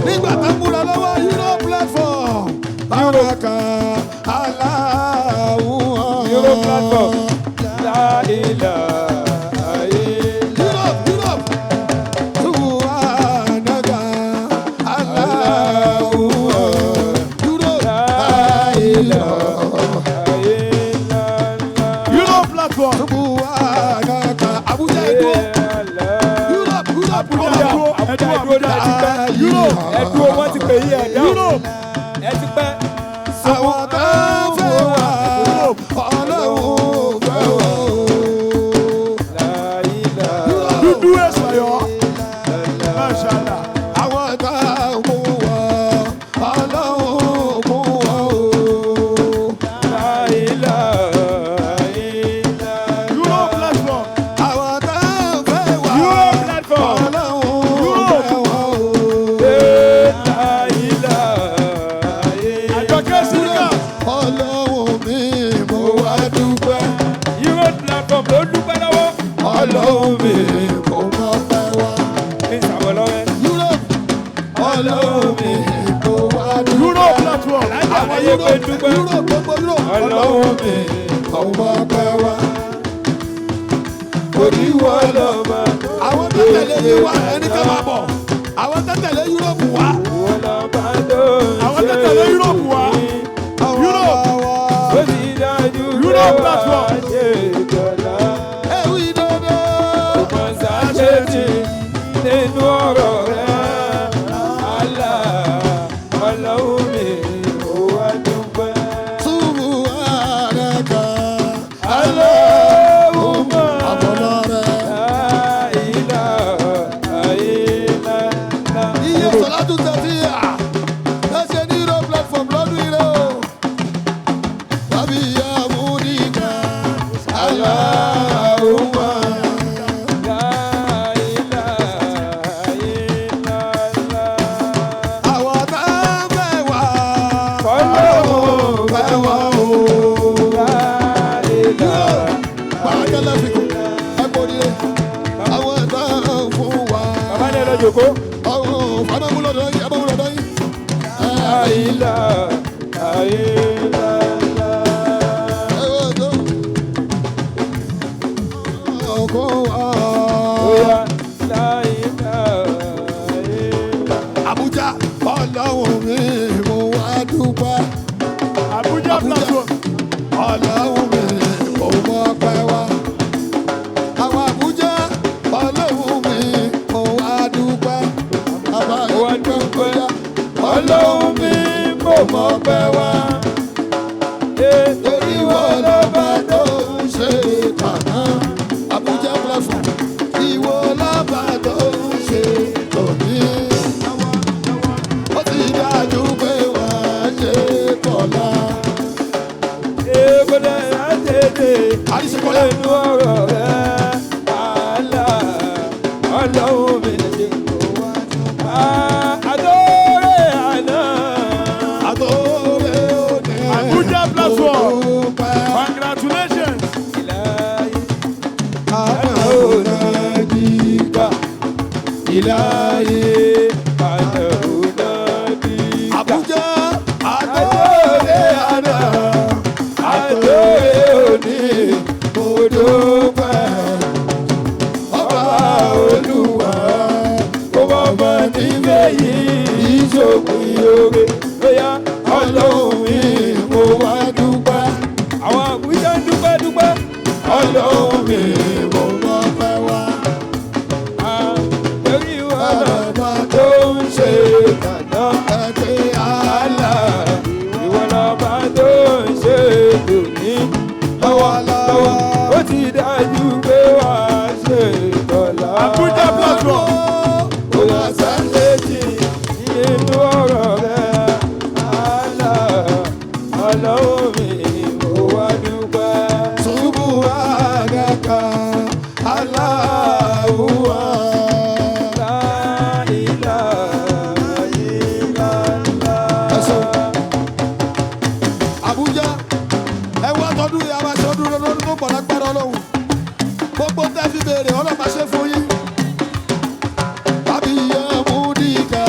Nígbà tó múra lọ́wọ́ Euro platform. Baraka aláwọ̀.
Euro platform. La ilaha illallah.
Europe, Europe. Subhanaka aláwọ̀. Europe.
La ilaha illallah.
Euro platform.
Subhanaka Abuja Edo. Europe, Europe,
Abuja,
Europe.
Abuja ẹdúró náà ẹ ti pẹ́.
Europe.
Ẹdúró wọ́n ti pè yí ẹ̀ dáhùn.
Europe.
Ẹ ti pẹ́.
Àwọn tó fẹ́ wá. Ọlọ́run
Ayé pé dúpẹ́.
Europe, gbogbo Europe.
Ọlọ́run mi
Ọmọ pẹ́ wá.
oníwọ̀ lọ́ba.
Àwọn tó tẹ̀lé yín wá, ẹni ká máa bọ̀. Àwọn tó tẹ̀lé Europe wá.
Ìwọ lọ́ba tó ń
Àwọn
ṣe
tó tẹ̀lé Europe wá. Europe.
Ó ti dájú pé
Europe
wàá
platform.
ṣe ìtọ́lá.
Ewì dodo.
Kò sáṣẹ́tì nínú ọ̀rọ̀ rẹ̀. Allah, Ọlọ́run mi ò wá dúpẹ́.
Subhanaka.
Allahumma
Àbọ̀lọ́ rẹ̀.
la ilaha illallah.
Iye sọ̀látù tẹ̀síyà. Lẹ́sẹ̀ ní Europe platform lọ́dún yìí rẹ̀ o. Tàbí ìyá Múdìkà.
Allahumma la ilaha illallah.
Àwọn tá a fẹ́ wá.
Ọlọ́run
Fẹ́ wá o.
la ilaha.
Bàrákẹ́lẹ́ fi kù. Ẹ kò rí rẹ̀. Àwọn tá a fún wa.
Bàbá ní ẹ lọ jòkó.
Ọ̀hún abẹ́múlọ̀dọ̀ yín abẹ́múlọ̀dọ̀ yín.
La ilaha illallah.
Ẹ wọ́n tó. Ọkọ̀ wa.
Oya, la ilaha illallah.
Abuja ọlọ́run mi mo wá dúpẹ́.
Abuja platform.
Ọlọ́run mi mo mọ̀ pẹ́ wá. Àwọn Abuja ọlọ́run mi mo wá dúpẹ́. Àbá
Mo wá dúpẹ́. Ọlọ́run mi mo mọ̀ pẹ́ wá.
Torí wọ́n lọ́ba tó ń ṣe tàná. Abuja platform ìwọ lọ́ba tó ń ṣe tòní. Ó ti dájú pé wọ́n ṣe tọ̀la.
Èkó dára tètè
Àríṣekọ́lá.
nínú ọ̀rọ̀ rẹ̀. Allah, Ọlọ́run mi ṣe kó wá dúpẹ́. Àdóore àná.
Àtòrè òní.
Abuja platform.
Dúpẹ́.
Congratulations.
Ìlàyé
Àdàbíkà ìláyé.
àdàbíkà.
Abuja àtòrè àná.
Àdóore òní mo dúpẹ́.
Ọba Olúwa.
Kó má má ní méyì ìṣòkùn ìyóre. Bóyá Ọlọ́run mi mo wá dúpẹ́. Àwọn Àbújá ń dúpẹ́ dúpẹ́. Ọlọ́run mi
Mo mọ̀ pẹ́ wá.
torí wọn lọ tó ń ṣe tàná.
Ẹ pé
Àlà ìwọ lọ́ba tó ń ṣe tòní.
Lọ́wọ́lọ́wọ́.
Ó ti dájú pé wàá ṣe tọ̀la.
Abuja platform.
Ó wá sáléjì nínú ọ̀rọ̀ rẹ̀. Àlà Ọlọ́run mi mo wá dúpẹ́.
Subhanaka Allahumma.
La ilaha illallah.
Ẹ̀sùn. Abuja ẹ wá tọdún yìí a máa ṣe ọdún lọ́dún tó pọ̀ lágbára Ọlọ́run. Gbogbo tẹ́ fi béèrè Ọlọ́run máa ṣe fún yín. Tàbí Yamudika.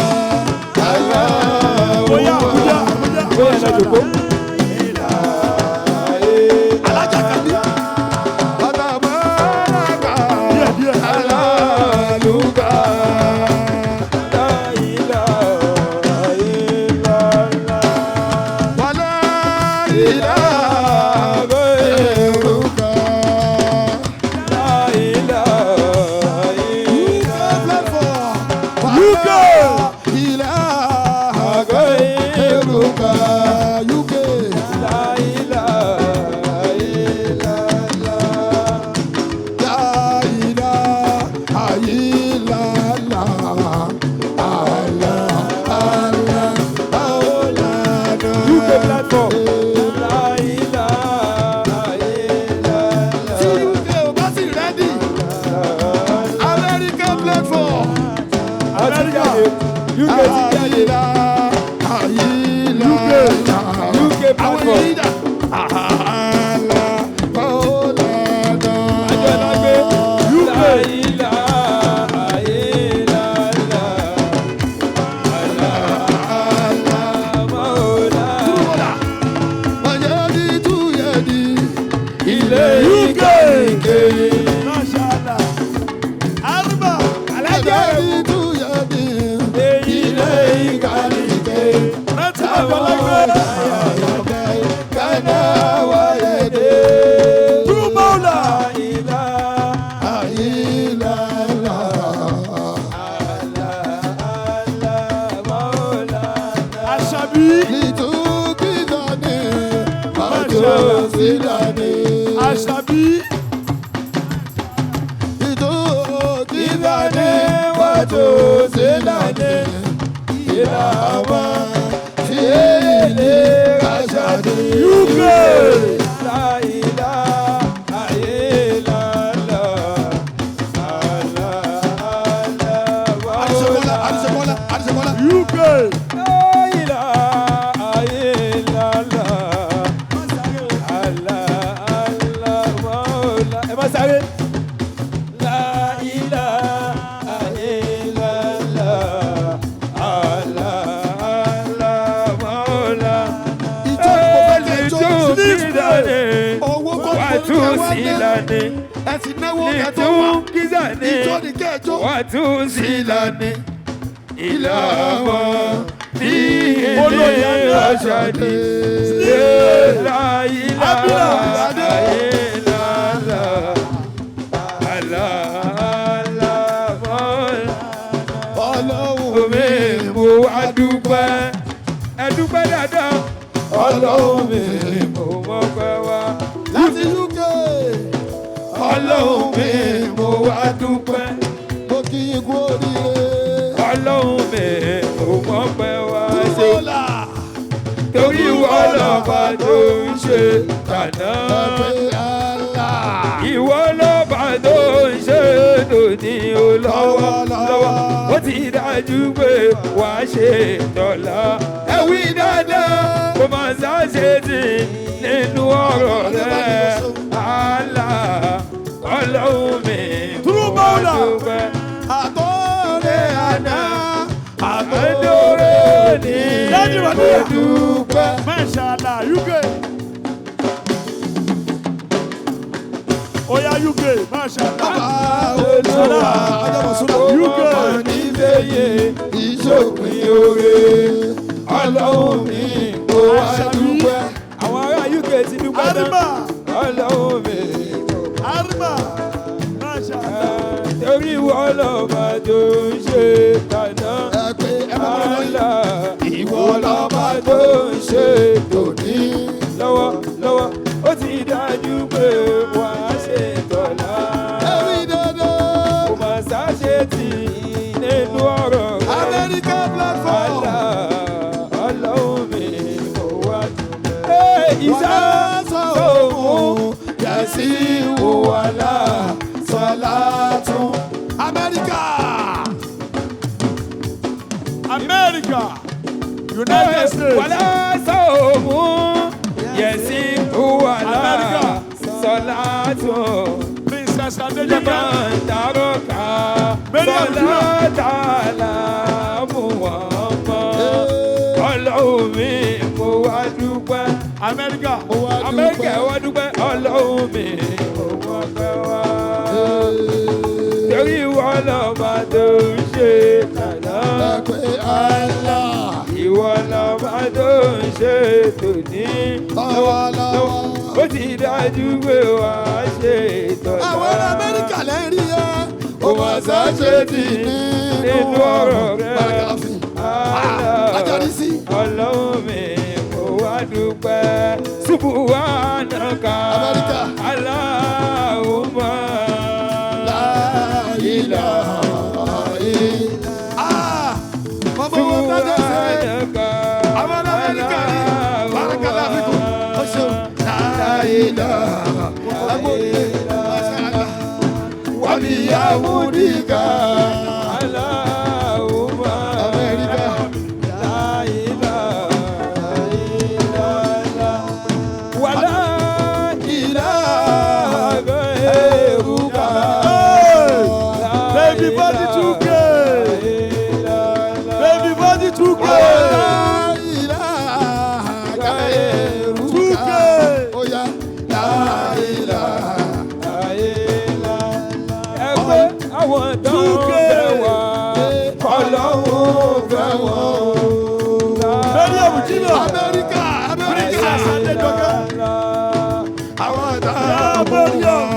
Oya Abuja Abuja.
Bóyá ẹ lọ jòkó.
Alájà Kàdí. Bàtàbàràkà.
Díẹ̀ díẹ̀.
Alálùkà.
La ilaha illallah.
Wàlá ìlà èrùkà.
La ilaha illallah.
UK. Ìlà èrùkà. UK.
La ilaha illallah.
La ilaha illallah. Allah, Allah, Allah.
UK platform. La
Wàtúsílàní.
Àṣàbí.
Ìtú kíkàní wàtúsílàní. Ìlàmà tí ilé aṣáájú.
UK.
La ilaha illallah. Allah, Allah,
Àdìsẹ́kọ́lá Àdìsẹ́kọ́lá Àdìsẹ́kọ́lá.
UK.
La ilaha illallah. Allah, Allah, Maula. Ẹ má sáré. La ilaha illallah. Allah, Allah, Maula.
Ìjọ ni mo fẹ́ kẹ́ jó. Owó kọ́ ni mo ní kẹ́ wá ná. Ẹ ti náwó kẹ́ tó wá. Ìjọ ni kẹ́ jó.
Wàtúnṣìlàní ìlànà bí
Olóyè
ilé ọ̀ṣọ́dì láìlà àìlàlà àlàlà mọ́lá.
Ọlọ́run
Omi mo wá dúpẹ́, ẹ dúpẹ́ dáadáa. Ọlọ́run mi mo mọ́pẹ́ wá.
Láti UK.
Ọlọ́run mi mo wá dúpẹ́.
Mo kí yín kú oríire.
Ọlọ́run mi mo mọ́pẹ́ wá ṣe.
Túbọ̀là.
Torí ìwọ lọ́ba tó ń ṣe tàná.
pé Allah.
Ìwọ lọ́ba tó ń ṣe tòní o lọ́wọ́ lọ́wọ́. Ó ti dájú pé wàá ṣe dọ̀la. Ẹ wí dáadáa, kò máa ṣàṣe tì nínú ọ̀rọ̀ rẹ̀. Allah, Ọlọ́run mi, mo wá
Túbọ̀là.
dúpẹ́.
Àtọ́rẹ́ àná.
Àdóre ní
Daddy
mo
Rania.
dúpẹ́.
Mashallah. UK. Oya UK. Mashallah.
Olúwa.
UK.
Oníbẹ̀yẹ
Ìṣòpin oore.
Ọlọ́run mi kò wá dúpẹ́. Àwọn ará UK ti dúpẹ́ tán.
Arima.
Ọlọ́run mi
Arima. Mashallah.
torí ìwọ lọ́ba tó ń ṣe tàná.
Ẹ pé ẹ má bọ́ lọ́yìn.
Allah
Ìwọ lọ́ba tó ń ṣe tòní.
lọ́wọ́ lọ́wọ́ ó ti dájú pé wàá ṣe tọ̀la.
Ẹ wí dáadáa.
Kò mà ṣàṣe tì nínú ọ̀rọ̀ rẹ̀.
Amẹ́ríkà platform.
Allah, Ọlọ́run mi, mo wá dúpẹ́. Ìṣá sọ̀hún
Yẹ̀sí wàhálà sọlá tún.
Amẹ́ríkà.
America. United States.
wàlá sọ̀hún yẹ̀sí wàhálà
Amẹ́ríkà.
sọlá tún.
Princess Adejoke.
Liman taroka
Mariam
sọlá
Jura.
tààlà Muhammad. Ọlọ́run mi, mo wá dúpẹ́.
America.
Amẹ́ríkà wá dúpẹ́. Ọlọ́run mi, mo wá pẹ́ wá. Torí ìwọ lọ́ba tó ń ṣe tàná.
Pé Allah.
Ìwọ lọ́ba tó ń ṣe tòní.
Lọ́wọ́lọ́wọ́.
Ó ti dájú pé wàá ṣe tọ̀la.
Àwọn ará Amẹ́ríkà lẹ́rìí ẹ.
Kò mà ṣàṣe tì
Nínú ọ̀rọ̀ rẹ̀.
Bàràkàlàfin.
Allah,
Ajáde sí.
Ọlọ́run mi, mo wá dúpẹ́. Subhanaka.
Amẹ́ríkà.
Allahumma.
Ah! Bàbá wọn dájọ́ ṣe.
Subhanaka.
Àwọn ará Amẹ́ríkà ní. Bàràkàlàfin kò. Ó ṣeun. Agbóyè.
Wàbíyàwùdíkà.
Allahumma.
Amẹ́ríkà.
La ilaha illallah. Wala ilaha ghayruka.
Baby body 2K. Baby body 2K. 2K.
Oya.
Ẹgbẹ́ àwọn tó ń fẹ́ wá, Ọlọ́run fẹ́ wọ́n.
Mariam Jima.
Amẹ́ríkà. Amẹ́ríkà.
Princess Adejoke.
Àwọn
Ya Mariam.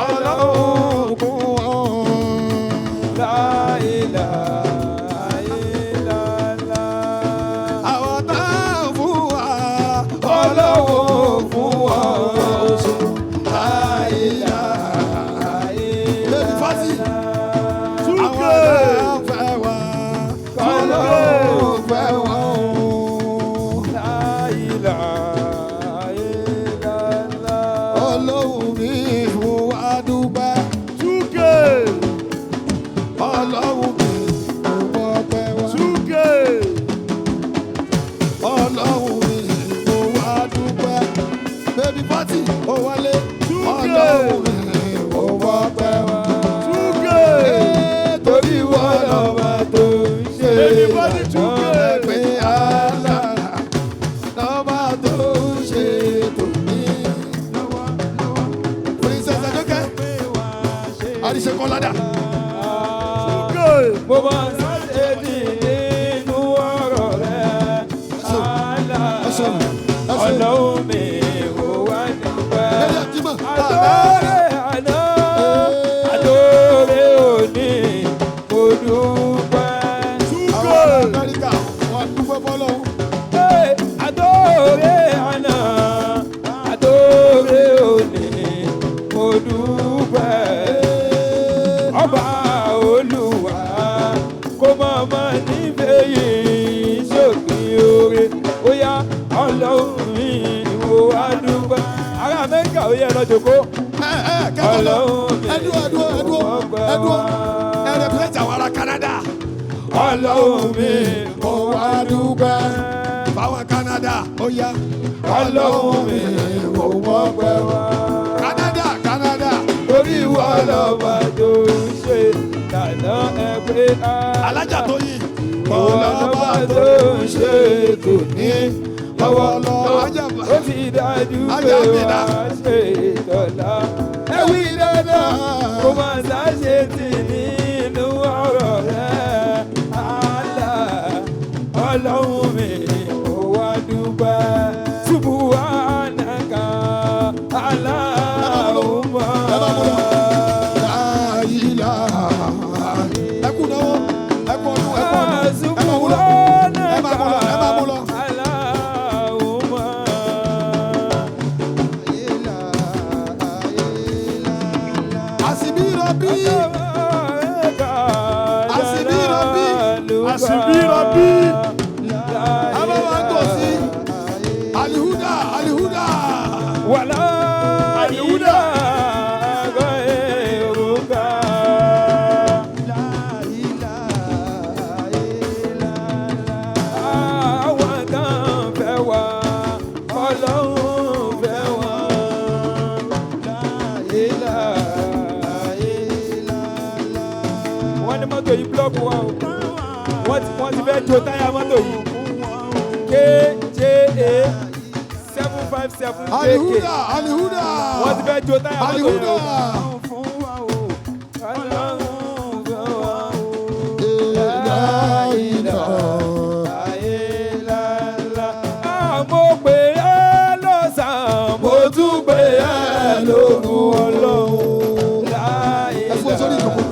Ọlọ́run kún wọn.
La ilaha illallah.
Àwọn tá a fún wa.
Ọlọ́run fún
Baby party ó wọlé. Ọlọ́run mi ò wọ́pẹ́ wá. Torí wọ́n lọ́ba tó ń ṣe
Baby party 2K.
Pé Allah lọ́ba tó ń ṣe tòní. Princess Ajoke, Àríṣekọ́ládà.
Mo máa sáré dì nínú ọ̀rọ̀ rẹ̀. Allah, Ọlọ́run mi ò wá dúpẹ́.
Lẹ́yìn àjímọ̀,
Àdóore àná, àdóore òní, mo dúpẹ́.
Àwọn ará Amẹ́ríkà wọ́n dúpẹ́ fọ́lọ́run.
Hey, Àdóore àná, àdóore òní, mo dúpẹ́. Ọba Olúwa kó má má nífẹ̀ẹ́ yìí sópin oore. Ó yá Ọlọ́run mi mo wá dúpẹ́. Ará Amẹ́ríkà ó yẹ lọ jókòó.
Ẹ ẹ kẹ́kọ̀ọ́ lọ.
Ọlọ́run mi
Ẹdúró ẹdúró ẹdúró ẹdúró. Ẹ rẹpẹsẹ̀ntì àwọn ará Canada.
Ọlọ́run mi
Mo wá dúpẹ́. Fáwọn Canada ó yá.
Ọlọ́run mi
mo wọ́pẹ́ wá. Canada Canada.
Orí ìwọ lọ́ba tó ń ṣe lànà ẹgbẹ́ á.
Alájà tó yìí.
Ìwọ lọ́ba tó ń ṣe tòní.
Lọ́wọ́lọ́wọ́. Alájà
Ó ti dájú pé
Ajá mi
wá
dá.
ṣe ìtọ́lá. Ẹ wí dandan, kó máa ṣàṣe tì nínú ọ̀rọ̀ rẹ̀. Allah, Ọlọ́run mi, ó wá dúpẹ́. Subhanaka Allahumma.
Ẹ bá mú lọ. Láyìlá. Ẹ kú náwó. Ẹ kú ọdún. Ẹ kú ọdún. Ẹ máa mú lọ. Ẹ máa mú lọ. Ẹ máa mú lọ.
Allahumma.
Àsìbí rọbí. Àsìbí rọbí.
Àsìbí rọbí.
Ẹ bá wa ń tò sí. Alihuda Alihuda.
Wàlá
Àlìhúdà.
àgọ́ èròǹgà. Àwọn kan fẹ́ wá, Ọlọ́run fẹ́ wá. Wọ́n ní mọ́tò yìí búlọ́ọ̀kù wa o. Wọ́n ti fẹ́ jo táyà mọ́tò yìí. KJA 757 JK.
Alihuda Alihuda.
Wọ́n ti fẹ́ jo táyà mọ́tò yìí.
Alihuda.
Fún wa o, Ọlọ́run fẹ́ wa o.
Láyìlá.
Mo pè é lọ́sàn-án, mo tún pè é lóru Ọlọ́run.
Ẹ fún ẹ sórí ìjókòó.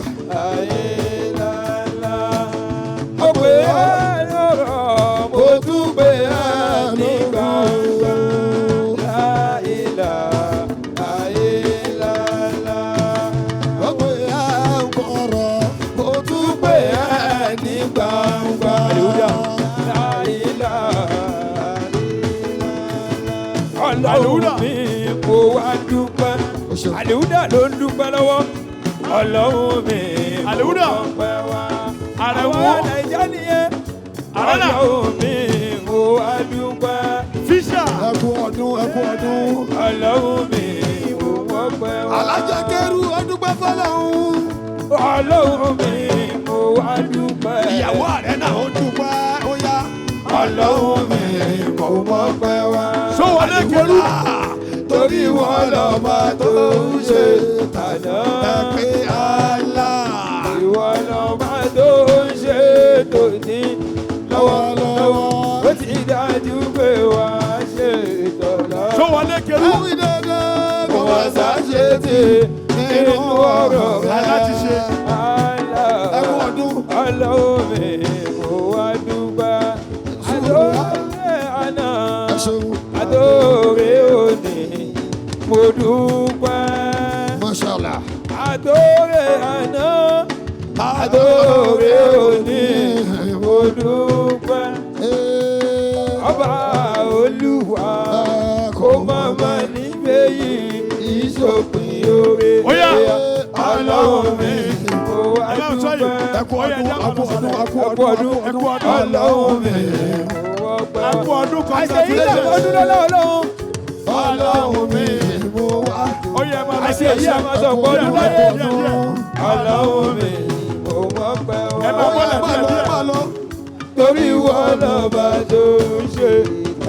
Mo pè é lọ́rọ̀, mo tún pè é ní gbangba.
Ó pè é kọ̀rọ̀, ó tún pè é ní gbangba.
Ọlọ́run mi kò wá dúpẹ́.
O ṣeun.
Àlìhúdà ló ń dúpẹ́ lọ́wọ́. Ọlọ́run mi kò
Àlìhúdà.
pẹ́ wá.
Àrẹ̀mú.
Àwọn Nàìjíríà nìyẹn.
Àrẹ́nà.
Ọlọ́run mi kò wá dúpẹ́.
Fisher.
Ẹ kú ọdún, ẹ kú ọdún.
Ọlọ́run mi kò pẹ́ wá.
Alájà Kẹ́rù ó dúpẹ́ fọ́lọ́run.
Ọlọ́run mi kò wá dúpẹ́.
Ìyàwó ààrẹ náà ó dúpẹ́ ó yá.
Ọlọ́run mi kò mọ̀ pẹ́ wá.
Ṣó wọlé Kẹrù.
Torí wọn lọ́ba tó ń ṣe tàná.
Ẹ pé Allah.
Ìwọ lọ́ba tó ń ṣe tòní lọ́wọ́lọ́wọ́. Ó ti dájú pé wà á ṣe ìtọ́lá.
Ṣó wọlé Kẹrù.
Ẹ wí dandan
Kò wá sáṣe tì nínú ọ̀rọ̀ rẹ̀.
Aláti ṣe.
Ẹ kú ọdún.
Ọlọ́run mi kò wá dúpẹ́. Àdóore àná,
Ẹ ṣeun.
àdóore òní, mo dúpẹ́.
Mashallah.
Àdóore àná, àdóore òní, mo dúpẹ́. Ọba Olúwa kó má má níbẹ̀ yìí ìṣòpin oore.
Ó yá.
Ọlọ́run mi kò wá
Ẹ bá ń sọ yìí.
dúpẹ́.
Ẹ kú ọdún, ẹ kú ọdún, ẹ kú
Ẹ kú
ọdún,
ọdún,
ẹ kú ọdún.
Ọlọ́run mi kò wọ́pẹ́.
A kú ọdún
Àṣeyí lè
congratulations.
fọdún lọ́lọ́ Ọlọ́run.
Ọlọ́run
Àṣẹ yìí a máa sọ pé ọdún láyé. Ọlọ́run mi ò mọ̀ pẹ́ wá.
Ẹ máa bọ́lẹ̀ díẹ̀ díẹ̀.
Máa lọ.
Torí ìwọ lọ́ba tó ń ṣe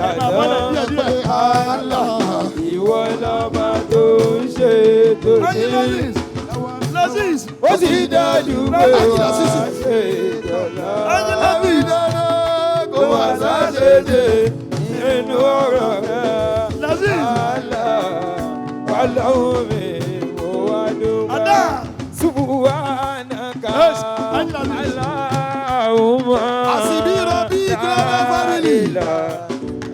Ẹ máa bọ́lẹ̀
tàná.
díẹ̀ díẹ̀.
Allah.
Ìwọ lọ́ba tó ń ṣe tòní.
Laziz.
Ó sì dájú pé wà á ṣe ìdọ̀lá.
Ẹbí dandan kò
Kó
wá
wà
sáṣẹ́jẹ́.
sáṣẹ́jẹ́ nínú ọ̀rọ̀ rẹ̀.
Laziz.
Allah, Ọlọ́run mi, mo wá dúpẹ́.
Ada.
Subhanaka
Yes, Laziz.
Allahumma.
Asibi Rabbi Global Family.
La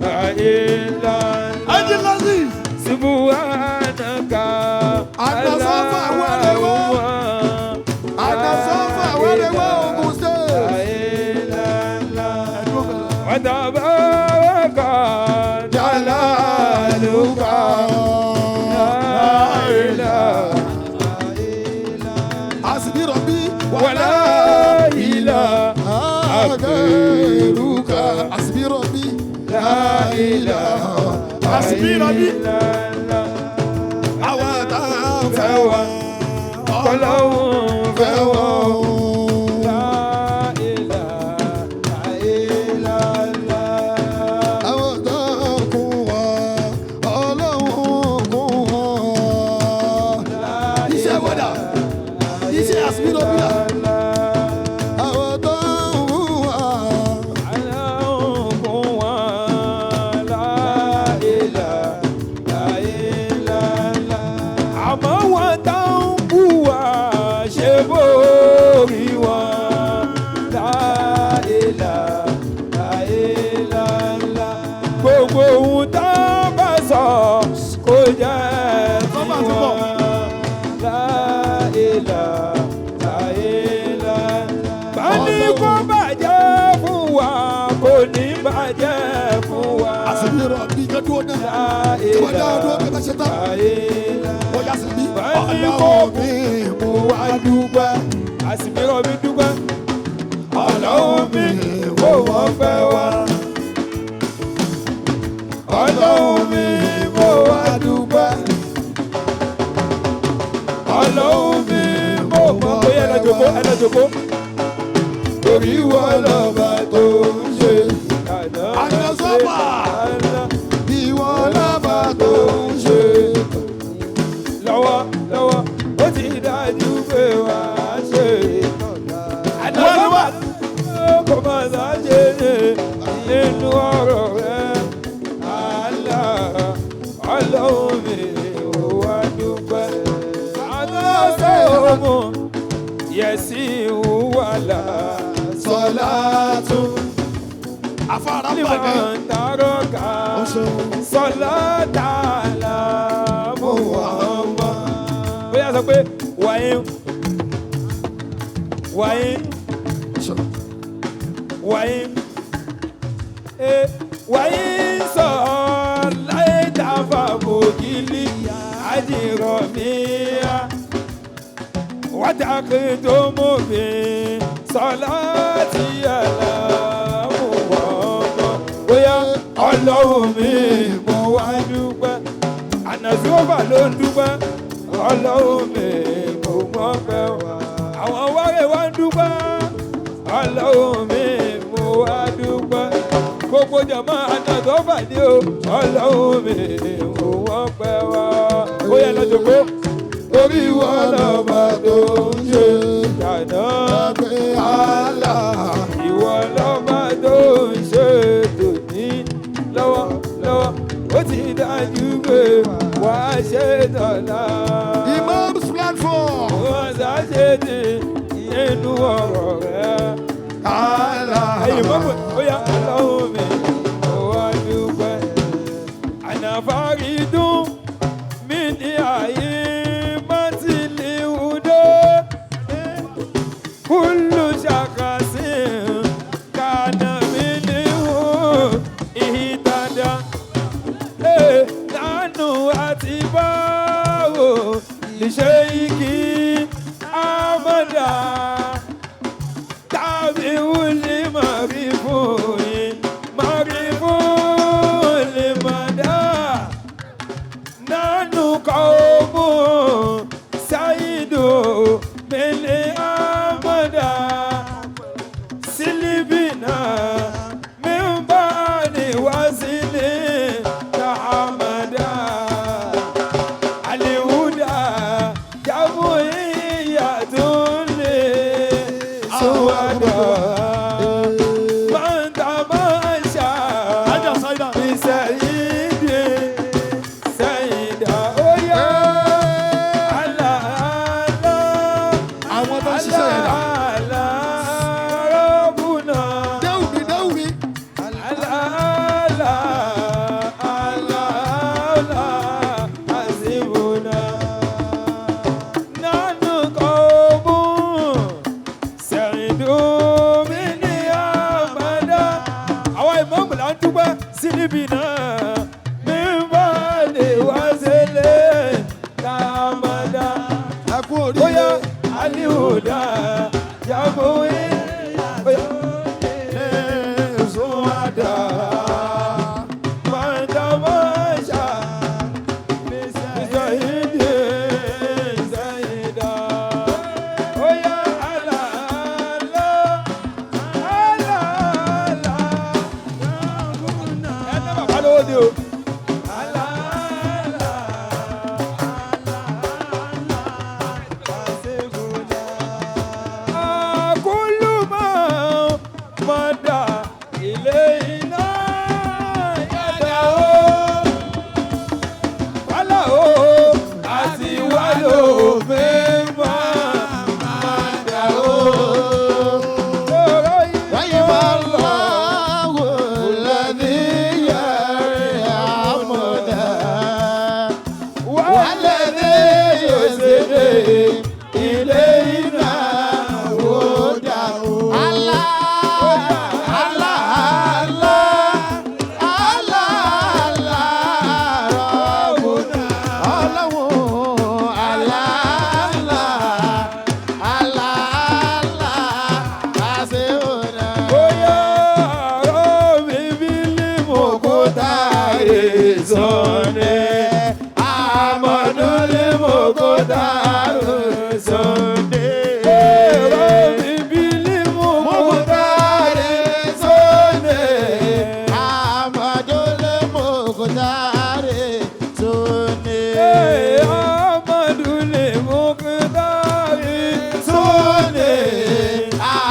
ilaha illallah.
Haji Laziz.
Subhanaka
Àgbàsọ́fà wẹ́rẹ́wẹ́.
Allahumma.
Àgbàsọ́fà wẹ́rẹ́wẹ́ Ogun State.
La ilaha illallah. Wa tabaraka jalaluka. La ilaha
Asibi Rabbi
wala ilaha
Agairuka. Asibi Rabbi.
La ilaha
Asibi Rabbi.
illallah.
Àwa tá a fẹ́ wá.
Ọlọ́run fẹ́
Fẹ́
wọ́n.
wọ́n.
La ilaha illallah.
Àwọn tá a kún wa. Ọlọ́run kún wa. Iṣẹ́ wọ́dà. Iṣẹ́ Asibi Rabbi dà. Àwọn tá a kún wa.
Ọlọ́run kún wọn. La ilaha illallah. Àmọ́ wọn tá ń bú wa ṣe bórí wọn. La ilaha illallah. Gbogbo ohun tá a bá sọ kò jẹ́ tiwọn. La ilaha illallah. Bá ní kó bàjẹ́ fún wa, kò ní bàjẹ́ fún wa.
Asibi Rabbi kẹ́dúró náà.
La
Tí wọ́n dá ọdún kẹta ṣe tán.
ilaha illallah.
Ó yá Asibi.
Bá ní kó
Ọlọ́run mi mo wá dúpẹ́.
Àsìmíràn mi dúpẹ́. Ọlọ́run mi kò wọ́n fẹ́ wá. Ọlọ́run mi mo wá dúpẹ́. Ọlọ́run mi mo mọ̀ pé ẹ lọ jókòó, ẹ lọ jókòó.
Torí wọ́n lọ́ba tó ń ṣe.
Àná
Àjọsọ́pà. Ìwọ lọ́ba tó ń ṣe.
Lọ́wọ́ lọ́wọ́ ó ti dájú pé wà á ṣe. Àdàlọ́wà kò má ṣàṣe nínú ọ̀rọ̀ rẹ̀. Àlá ọlọ́run mi ò wá dúpẹ́. Àdọ́sẹ̀ òmù yẹ̀sí wàlà
Sọlá tún.
Afárá pàdé.
liman taraka sọlá tààlà Muhammad. Bóyá sọ pé wàyí wàyí wàyí wàyí sọ láyé tàfà bòkìlì àjìrọ̀ míyà wàtàkì tó mú mi sọlá tí àlà Muhammad. Bóyá ọlọ́run mi mo wá dúpẹ́ ànàzúwọ́fà ló ń dúpẹ́ ọlọ́run mi mo mọ̀ pẹ́ wá. Àwọn wáré wá ń dúpẹ́ ọlọ́run mi mo wá dúpẹ́. Gbogbo jọ̀mọ́ ànàzúwọ́fà ni o ọlọ́run mi mo mọ̀ pẹ́ wá. Ó yẹ lọ jòkó.
Torí wọ́n lọ́ba tó ń ṣe.
Jàdá
Pé Allah.
ìwọ lọ́ba tó ń ṣe tòní lọ́wọ́ lọ́wọ́ ó ti dájú pé wàá ṣe dọ̀la.
Imam's platform.
Wọ́n ṣàṣe ní nínú ọ̀rọ̀ rẹ̀.
Allah.
Ẹ̀yin mọ́mọ́ ó yá ọlọ́run mi, ó wá dúpẹ́. Ànàfárí dùn mí ní àyè mọ́tìlì hùdó. Kúlù ṣàkàsí kànà mí ní hù ìdàdà. Nánú àti báwo lè igi àmọ́dá tàbí wúlé mọ̀rí fún yín mọ̀rí fún lè mọ̀ dá. Nánú kọ́ mú. Sẹ̀yìndò mele amada silibina mímbani wazili tahamada alihuda jamuiyatule suwada mantamasha bisayidi sayida oya ala ala.
Àwọn tó ń ṣiṣẹ́ yẹn dà.
Ala Rabbuna.
Déwùmí déwùmí.
Ala ala ala ala hasibuna. Nanu qawmun sa'idu min amada. Àwa ìmáàmù là ń dúpẹ́ sí níbi náà. Mímbà lè wá sílẹ̀ tá a máa dá.
Ẹ kú oríire.
Oya alihuda yamuwe oya lezuwada mandamasha zahidi zahida oya ala ala ala ala ẹnẹ bàbá lówó ni o ala ala. Kuluma mada ilayna yada o wala o àti walo mímọ́ mada o. Lọ́rọ̀ yìí máa lọ. والذي يسري إلينا هداه Bóyá ọ̀rọ̀ mi bí lè mọ̀ kó tààrí sọ́nẹ́. Àmọ̀dún lè mọ̀ kó tààrí sọ́nẹ́. Ọ̀rọ̀ mi bí lè mọ̀ kó tààrí sọ́nẹ́. Àmọ̀dún lè mọ̀ kó tààrí sọ́nẹ́. Ọ̀rọ̀ mi bí lè mọ̀ kó tààrí sọ́nẹ́.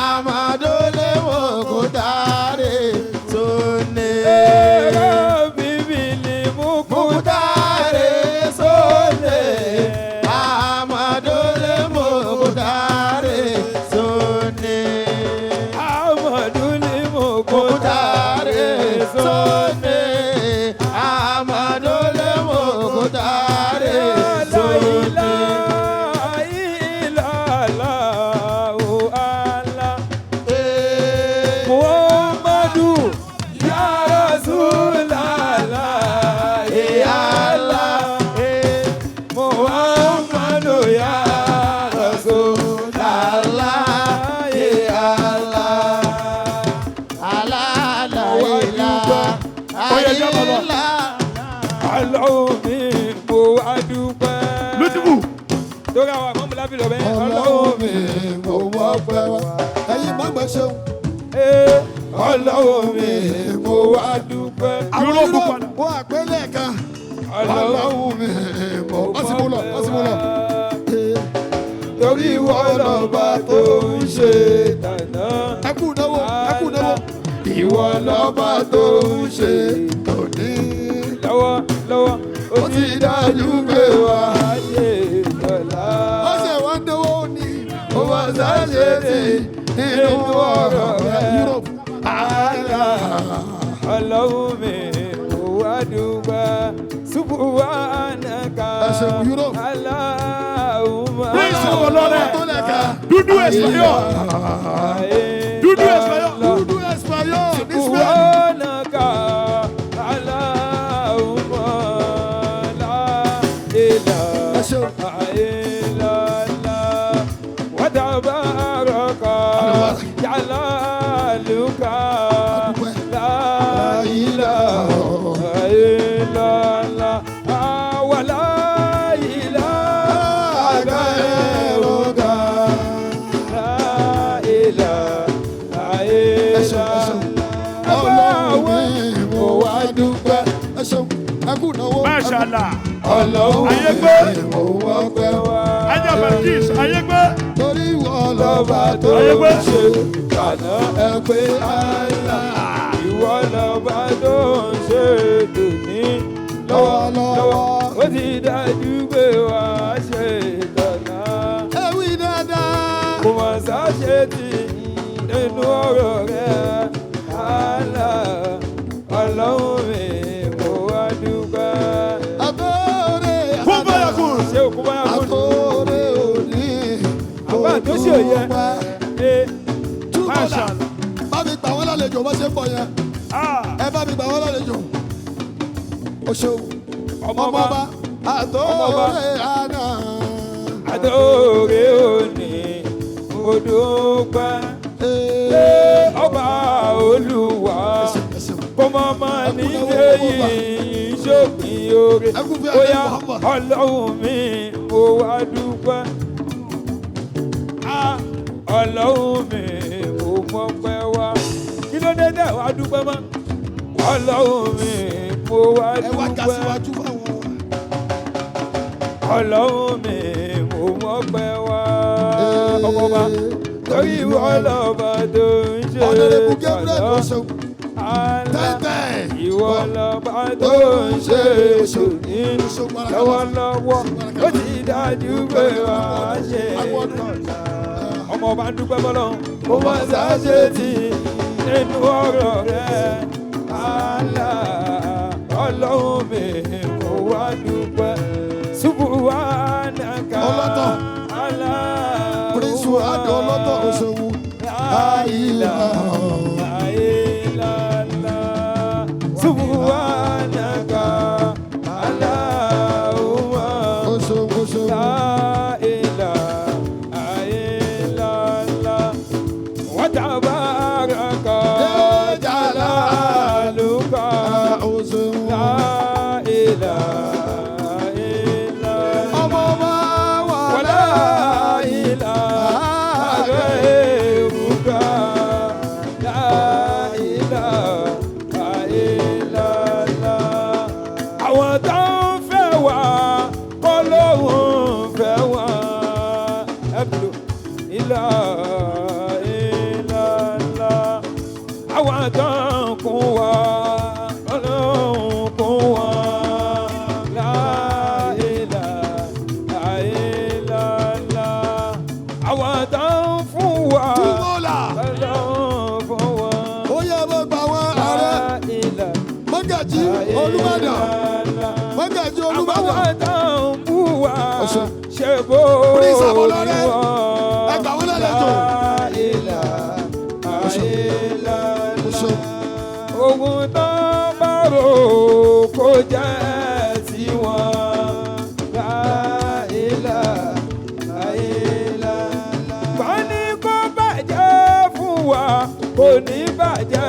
Àmọ̀dún lè mọ̀ kó tààrí sọ́nẹ́. Ọlọ́run mi mo wá dúpẹ́.
Lútìbù.
Torí àwọn àmọ́ mi lábìlọ̀ bẹ́ẹ̀.
Ọlọ́run mi mo wọ́ pẹ́ wá. Ẹ̀yin má gbọ́ ṣeun.
Ee, Ọlọ́run mi mo wá dúpẹ́.
Àwọn
Yúróòpù
Yúróòpù
padà.
wọ́n àpẹẹlẹ̀ kan.
Ọlọ́run
Ọlọ́run mi mo wọ́n sì mú lọ wọ́n sì mú lọ.
torí ìwọ lọ́ba tó ń ṣe tànà.
Ẹ kú ìnáwó ẹ kú ìnáwó.
Ìwọ lọ́ba tó ń ṣe
Òní
lọ́wọ́ lọ́wọ́.
ó ti dájú pé wá.
Ayé ìdọ̀lá.
Ó ṣe wá ń dánwó ní. Ó wá sáṣe tì nínú ọ̀rọ̀ rẹ̀. Yúróòpù.
Àlá Ọlọ́run mi ò wá dúpẹ́. Subhanaka.
Ẹ ṣeun, Europe.
Allahumma.
Prince Ọlọ́rẹ̀.
Tó lẹ̀ka.
Dúdú Espanyol. Dúdú Espanyol.
Dúdú Espanyol ní Spain.
Subhanaka Allahumma la
Ẹ ṣeun.
ilaha illallah wa tabaraka jalaluka
Adúpẹ́.
la ilaha illallah wa la ilaha
Mashallah.
Ọlọ́run
Ayégbé.
mi mo mọ́pẹ́ wá.
Ajá Balkis Ayégbé.
Torí ìwọ
Lọ́ba tó
Ayégbé.
ń ṣe tàná ẹ pé Allah. Ìwọ lọ́ba tó ń ṣe tòní.
Lọ́wọ́lọ́wọ́.
Ó ti dájú pé wà á ṣe tọ̀nà.
Ewì dáadáa.
Kò mọ̀ sáṣe tì nínú ọ̀rọ̀ rẹ̀. Allah, Ọlọ́run mi mo wá dúpẹ́.
Àtòrè
Kún báyà kún.
Ṣé òkú báyà kún?
Àtòrè òní.
Àbá tó ṣe òye. Ee,
Túbọ̀dà.
Mashallah.
Bá mi gbà wọ́n lálejò bó ṣe ń bọ̀ yẹn.
Ah.
Ẹ bá mi gbà wọ́n lálejò. O ṣeun.
Ọmọ ọba.
Ọmọọba. Àtòrè àná.
Àtòrè òní mo dúpẹ́.
Ee.
Ọba Olúwa.
Ẹ ṣeun.
Kó má má ní lẹ́yìn ìṣòpin oore.
Ẹ kú bí
Bóyá
Adé Muhammad.
Ọlọ́run mi mo wá dúpẹ́. Á, Ọlọ́run mi mo mọpẹ́ wá. Kí ló dé tẹ̀ wá dúpẹ́ mọ́? Ọlọ́run mi mo wá
Ẹ wá ga
dúpẹ́.
síwájú fáwọn.
Ọlọ́run mi mo mọpẹ́ wá. Ọmọ ọba torí ìwọ lọ́ba tó ń ṣe
Ọ̀nàrẹ́bù Gabriel
tọ̀nà.
o ṣeun.
Allah.
Tẹ́tẹ́.
Ìwọ lọ́ba tó ń ṣe tòní lọ́wọ́lọ́wọ́ ó ti dájú pé wà á ṣe tọ̀la. Ọmọ ọba ń dúpẹ́ bọ́lọ́ kó má ṣàṣe tì nínú ọ̀rọ̀ rẹ̀. Allah, Ọlọ́run mi mo wá dúpẹ́. Subhanaka
Ọlọ́tọ̀.
Allah.
Prince Wahab ọlọ́tọ̀ o ṣeun.
La ilaha illallah. Subhanaka Allahumma.
O ṣeun o ṣeun.
La ilaha illallah. Wa tabaraka jalaluka.
O ṣeun.
La ilaha illallah.
Ọmọ ọba wà
Wala ilaha ghayruka. La ilaha illallah. Àwọn tó ń fẹ́ wá kọ́ lóhùn fẹ́ wá. Ẹ̀bùdó ilaha illallah. Àwọn tó ń kún wá ọlọ́run kún wá. La ilaha illallah. Àwọn tó ń fún wa
Túbọ̀là.
ọlọ́run fún wa.
Ó yẹ bó gbà wọ́n ààrẹ.
La ilaha
Mọ́gàjí Olúbàdàn. Mọ́gàjí Olúbàdàn.
Àwọn tó ń bú wa
Ọ̀ṣun.
ṣe bó
Prince Abọ́lọ́rẹ́.
ni wọ́n.
Ẹ gbà wọ́n lálejò.
La ilaha illallah.
O ṣeun.
Ogun tó bá rò kó jẹ́ tiwọn. La ilaha illallah. Bá ní kó bàjẹ́ fún wa, kò ní bàjẹ́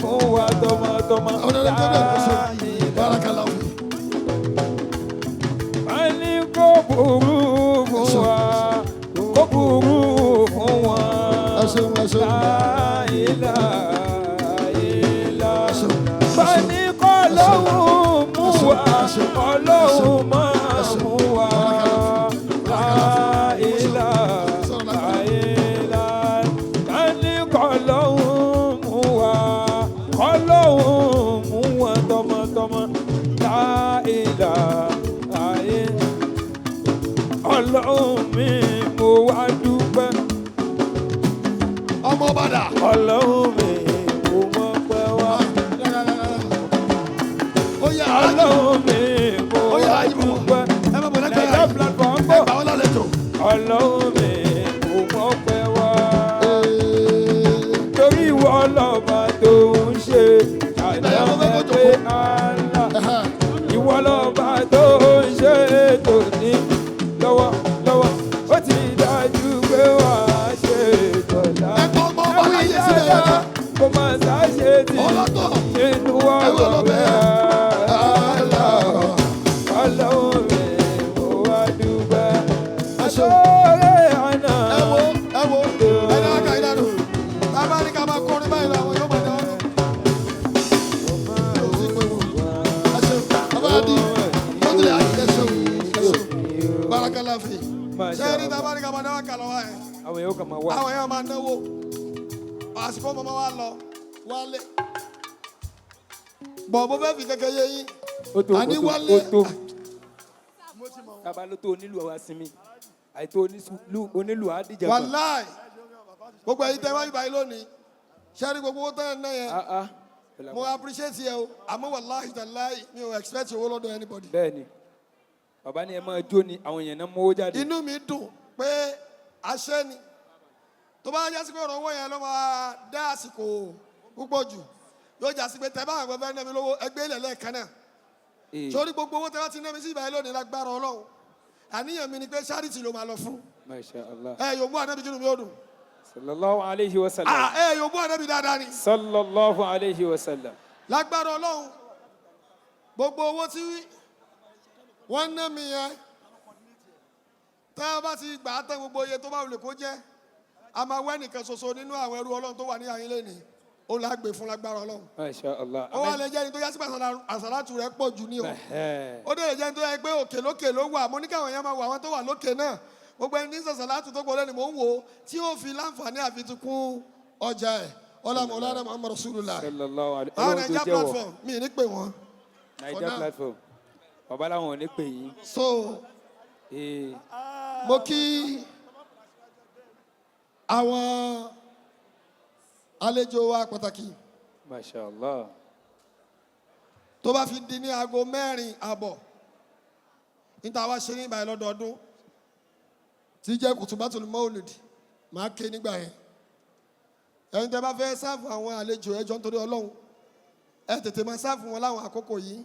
fún wa tọmọtọmọ.
Ọ̀nàrẹ́bù Gabriel o ṣeun.
La ilaha
Barakallahu.
Bá ní kó burú fún wa, kó burú fún wa.
Ẹ ṣeun ẹ ṣeun.
La ilaha illallah.
Ẹ ṣeun.
Bá ní kọ́ lọ́hùn mú wa, ọlọ́hun máa mú wa. La ilaha illallah. Bá ní kọ́ lọ́hùn mú wa, ọlọ́hun mú wa tọmọtọmọ. La ilaha illallah. Ọlọ́run mi mo wá dúpẹ́.
Ọmọ ọba dà.
Ọlọ́run mi mo mọpẹ́ wá.
Ó yẹ aláàjì.
Ọlọ́run mi mo
Ó yẹ
wá
aláàjì bọ̀.
dúpẹ́.
Ẹ má bọ̀ lẹ́gbẹ̀ẹ́
Naija
aláàjì.
platform
Ẹ
bọ̀.
gbà wọ́n lálejò.
Ọlọ́run mi mo mọpẹ́ wá. Torí ìwọ lọ́ba tó ń ṣe
Ìbẹ̀rẹ̀ mo fẹ́ kó
àdámẹ́ pé
jókòó.
Allah. Ìwọ lọ́ba tó ń ṣe tòní lọ́wọ́lọ́wọ́. Ó ti dájú pé wàá ṣe tọ̀la.
Ẹ gbọ́ ọmọ ọba láyé síbẹ̀ yẹn.
Kò má ṣàṣe tì
Ọlọ́tọ̀.
nínú
Ẹ wọ
ọ̀rọ̀
lọ́bẹ̀.
rẹ̀.
Allah.
Ọlọ́run mi mo wá dúpẹ́.
Ẹ ṣeun.
Àtọ́rẹ́ àná.
Ẹ wo ẹ wo ẹ náà kà í dànù. Tá a bá ní ká máa kọrin báyìí lọ àwọn yóò máa dáwọ́ lọ. Yóò sì pé wò. Ẹ ṣeun. Bàbá Adi.
Masha
Ṣé rí
Allah.
tábà ní ká máa dáwà kà lọ́wọ́ ẹ̀?
Àwọn yóò kàn máa wá.
Àwọn èèyàn máa náwó. Àsìkò mọ́mọ́ wa lọ wálé. Bọ̀ mo fẹ́ fi kẹ́kẹ́ yé yín.
Ó tó, ó
Àní
tó,
wálé.
ó tó. Tábà ló tó onílù wa sinmi. Àìtó onílù àdìjàgbà.
Wàláì. Gbogbo ẹ̀yin tẹ́ wá bíbá yìí lónìí. Ṣé rí gbogbo owó tẹ́ ẹ̀ ná yẹn?
Ah ah.
Mo appreciate yẹ o. Àmọ́ wàláì tàláì mi ò expect owó lọ́dọ̀ anybody.
Bẹ́ẹ̀ni. Bàbá ni ẹ máa jó ni àwọn èèyàn náà mówó jáde.
Inú mi dùn pé aṣẹ́ ni. Tó bá jásí pé ọ̀rọ̀ owó yẹn ló máa dá àsìkò púpọ̀ jù. Yóò jásí pé tẹ́ bá àwọn ẹgbẹ́ náà mi lówó ẹgbẹ́ ilẹ̀ lẹ́ẹ̀kan náà.
Ee,
Sórí gbogbo owó tẹ́ bá ti ná mi sí ìbáyé lónìí lágbára Ọlọ́run. Àníyàn mi ni pé charity ló máa lọ fún.
Masha Allah.
Ẹ yóò mú ànábì jùlọ mi ó dùn.
Sallallahu alayhi wa sallam.
Ah, ẹ yóò mú ànábì dáadáa ni.
Sallallahu alayhi wa sallam.
Lágbára Ọlọ́run. Gbogbo owó tí wọ́n ná mi yẹn. Tá a bá ti gbà á tán gbogbo iye tó bá wulẹ̀ kó jẹ́. A máa wẹ́ nìkan ṣoṣo nínú àwọn ẹrú Ọlọ́run tó wà ní àyín lẹ́nìí. Ó là gbé fún lágbára Ọlọ́run.
Masha Allah.
Ó wà lè jẹ́ ẹni tó yá sí pàṣẹ àsàlátù rẹ̀ pọ̀ jù ní o.
Ẹ̀hẹ́.
Ó dẹ̀ lè jẹ́ ẹni tó yẹ pé òkè lókè ló wà. Mo ní káwọn èèyàn máa wọ àwọn tó wà lókè náà. Gbogbo ẹni ní sàsàlátù tó pọ̀ lẹ́nu mò ń wò ó tí ó fi láǹfààní àfitukún ọjà ẹ̀. Ọlá Mọ̀lánà Muhammad Rasulullah.
Sallallahu alayhi.
Àwọn
Ọlọ́run tó
Naija
jẹ́wọ́.
platform mi ní pè wọ́n.
Naija
For now.
platform. Bàbá làwọn ò ní pè yín.
So
Ee.
mo kí àwọn àlejò wa pàtàkì
Masha Allah.
tó bá fi di ní aago 4:30 níta wá ṣe ní ìbàyẹ̀ lọ́dọọdún tí jẹ́ kùtùbátùl mọ́ọ̀lùdì máa ké nígbà yẹn. Ẹ̀yin tẹ́ bá fẹ́ sáàfù àwọn àlejò ẹjọ́ nítorí Ọlọ́run ẹ tètè máa sáàfù wọn láwọn àkókò yìí.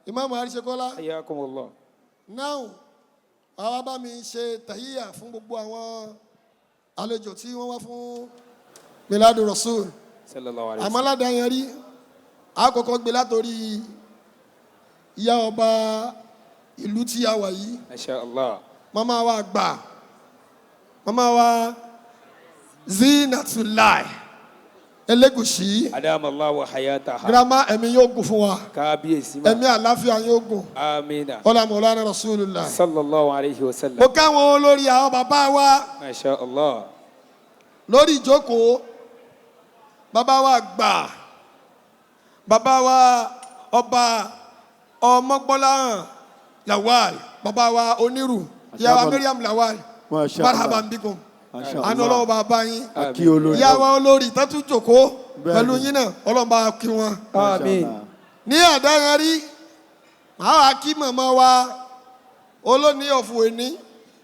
Ìmáàmù Àríṣekọ́lá.
Hayyakumullah.
Náà àwa bá mi ṣe tàhíyà fún gbogbo àwọn àlejò tí wọ́n wá fún Miladu Rasul.
Sallallahu alayhi wa
Àmọ́
sallam.
ládàá yẹn rí àkọ́kọ́ gbé látòrí ìyá ọba ìlú tí a wà yìí.
Masha Allah.
Màmá wa gbà, màmá wa Zinatulai Elegushi.
Adama Allah wa hayataha.
Girama ẹ̀mí yóò gùn fún wa.
Kábíyèsí ma.
Ẹ̀mí àláfíà yóò gùn.
Amina.
Ọlá Mọ̀lánà Rasulullah.
Sallallahu alayhi wa
Mo
sallam.
káwọn olórí àwọn bàbá wa
Masha Allah.
lórí ìjókòó. Bàbá wa gbà, bàbá wa ọba Ọmọgbọ́láhàn Lawal, bàbá wa Onírù, ìyá wa Mariam Lawal.
Masha Allah.
Marhaban bikum.
Masha
Àánú
Allah.
Ọlọ́run bá bá yín.
Akí olórí.
Ìyá wa olórí tẹ́tù jókòó
Bẹ́ẹ̀ni.
pẹ̀lú yín náà, Ọlọ́run bá kí wọn.
Àmín.
Ní àdáyẹn rí màá wá kí màmá wa olóní ọ̀fù ẹni,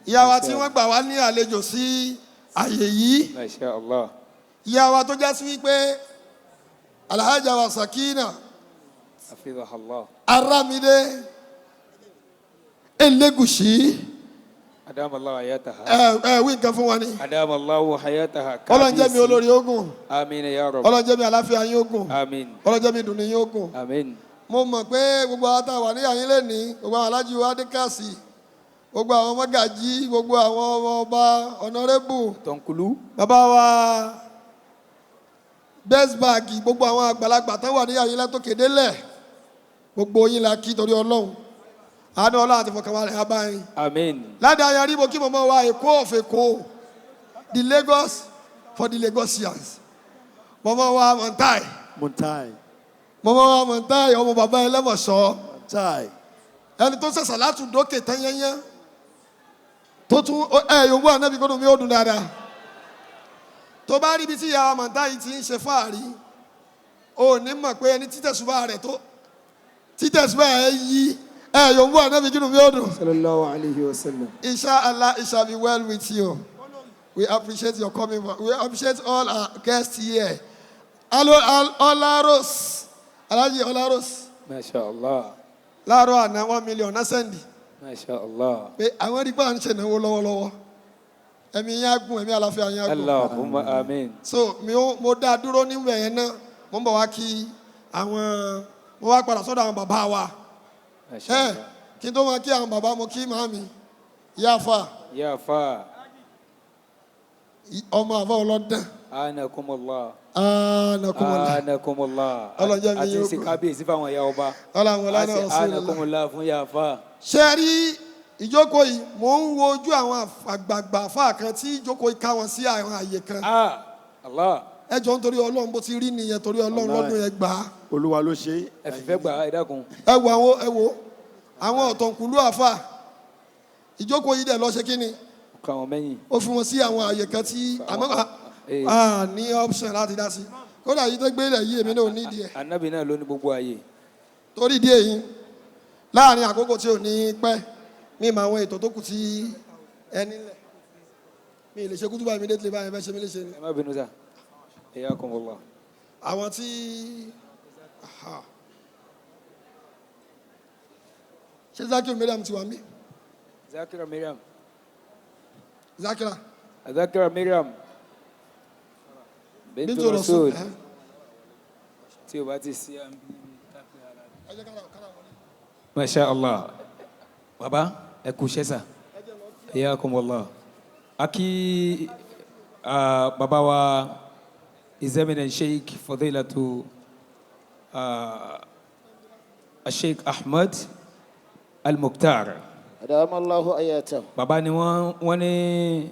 ìyá wa tí wọ́n gbà wá ní àlejò sí àyè yìí.
Masha Allah.
Ìyá wa tó já sí wípé Alhaja wa Sakina
Hafizaha Allah.
Aramide Elegushi.
Adama Allah hayataha.
Ẹ ẹ wí nǹkan fún wa ni.
Adama Allah hayataha.
Ọlọ́run jẹ́ mi olórí ogun.
Àmín ya Rabb.
Ọlọ́run jẹ́ mi àláfíà yín ogun.
Àmín.
Ọlọ́run jẹ́ mi ìdùnnú yín ogun.
Àmín.
Mo mọ̀ pé gbogbo àwọn tá a wà ní àyín lẹ́ni, gbogbo àwọn alájí wa Adékàsì, gbogbo àwọn mọ́gàjí, gbogbo àwọn ọmọ ọba ọ̀nàrẹ́bù,
Tọ̀nkulu.
bàbá wa best bag, gbogbo àwọn àgbàlagbà tó wà ní àyín látòkè délẹ̀, gbogbo yín la kí torí Ọlọ́run. Àánú Ọlọ́run àti fọkànbalẹ̀ á bá yín.
Àmín.
Ládàá yarí mo kí mọ̀mọ́ wa Èkó of Èkó, the Lagos for the Lagosians, mọ̀mọ́ wa Montai.
Montai.
Mọ̀mọ́ wa Montai, ọmọ bàbá ẹlẹ́mọ̀ṣọ́.
Montai.
Ẹni tó ṣẹ̀ṣẹ̀ láti dókè tán yẹ́nyẹ́ tó tún ẹ yòówù ànábì kó dùn mí ó dùn dáadáa. Tó bá rí ibi tí ìyá wa Montai ti ń ṣe fáàrí, ò ní mọ̀ pé ẹni títẹ̀sùbà rẹ̀ tó títẹ̀sùbà ẹ̀ yí ẹ yòówù ànábì kó dùn mí ó dùn.
Sallallahu alayhi wa sallam.
Inshallah, it shall be well with you. We appreciate your coming. We appreciate all our guests here. Hello, Olaros. Alhaji Olaros.
Masha Allah.
Láàárọ̀ àná 1 million náà send.
Masha Allah.
Pé àwọn rí pé à ń ṣe ìnáwó lọ́wọ́lọ́wọ́. Ẹ̀mí yín á gùn, ẹ̀mí àlàáfíà yín á gùn.
Allahumma amin.
So mi ò mo dá dúró níbẹ̀ yẹn náà. Mo ń bọ̀ wá kí àwọn mo wá padà sọ́dọ̀ àwọn bàbá wa.
Masha
Ẹ
Allah.
kí n tó máa kí àwọn bàbá, mo kí màámi. Ìyá àfà.
Ya fa.
Ọmọ àfà ọlọ́dàn.
Anakumullah.
Anakumullah.
Anakumullah.
Ọlọ́run jẹ́ mi
Àti
yóò
ṣe
gùn.
kábíyèsí fáwọn ìyá ọba.
Ọlọ́run ọlọ́run
Àti
Rasulullah.
anakumullah fún ya fa.
Ṣé ẹ rí Ìjókòó yìí, mò ń wo ojú àwọn àgbààgbà àfáà kan tí ìjókòó yìí ká wọn sí àwọn àyè kan.
Ah, Allah.
Ẹ jọ, nítorí Ọlọ́run, bó ti rí nìyẹn, torí Ọlọ́run, lọ́dún yẹn gbà á.
Olúwa ló ṣe é.
Ẹ fìfẹ́ gbà á, ẹ dákun.
Ẹ wo àwọn, ẹ wo àwọn ọ̀tọ̀kùlú àfáà. Ìjókòó yìí dẹ̀ lọ ṣe kí ni?
Ká wọn mẹ́yìn.
Ó fi wọn sí àwọn àyè kan tí àmọ́
Eh.
a ní option láti dá sí. Kódà yìí tó gbé ilẹ̀ yìí, èmi náà ò nídìí ẹ̀.
Anabi náà ló ní gbogbo ààyè.
Torí ìdí èyí, láàrin àkókò tí ò ní pẹ́, mi mọ àwọn ètò tó kù tí ẹni lẹ̀, mi lè ṣe kútúbà immediately báyìí, fẹ́ ṣe mí léṣe ni.
Ẹ má bínú sá. Hayyakumullah.
Àwọn tí aha. Ṣé Zakir Mariam ti wà mí?
Zakira Miriam.
Zakira.
Zakira Miriam. Bintu
Bintu
Rasul.
Rasul, eh?
Tí o bá ti sí àmì.
Ẹ jẹ́ kára wọlé.
Masha Allah. Baba, ẹ kú iṣẹ́ sà. Hayyakumullah. Aki baba wa His Eminent Sheikh Fadilatu Sheikh Ahmad Al-Mukhtar.
أدام الله آياته.
Bàbá ni wọ́n ní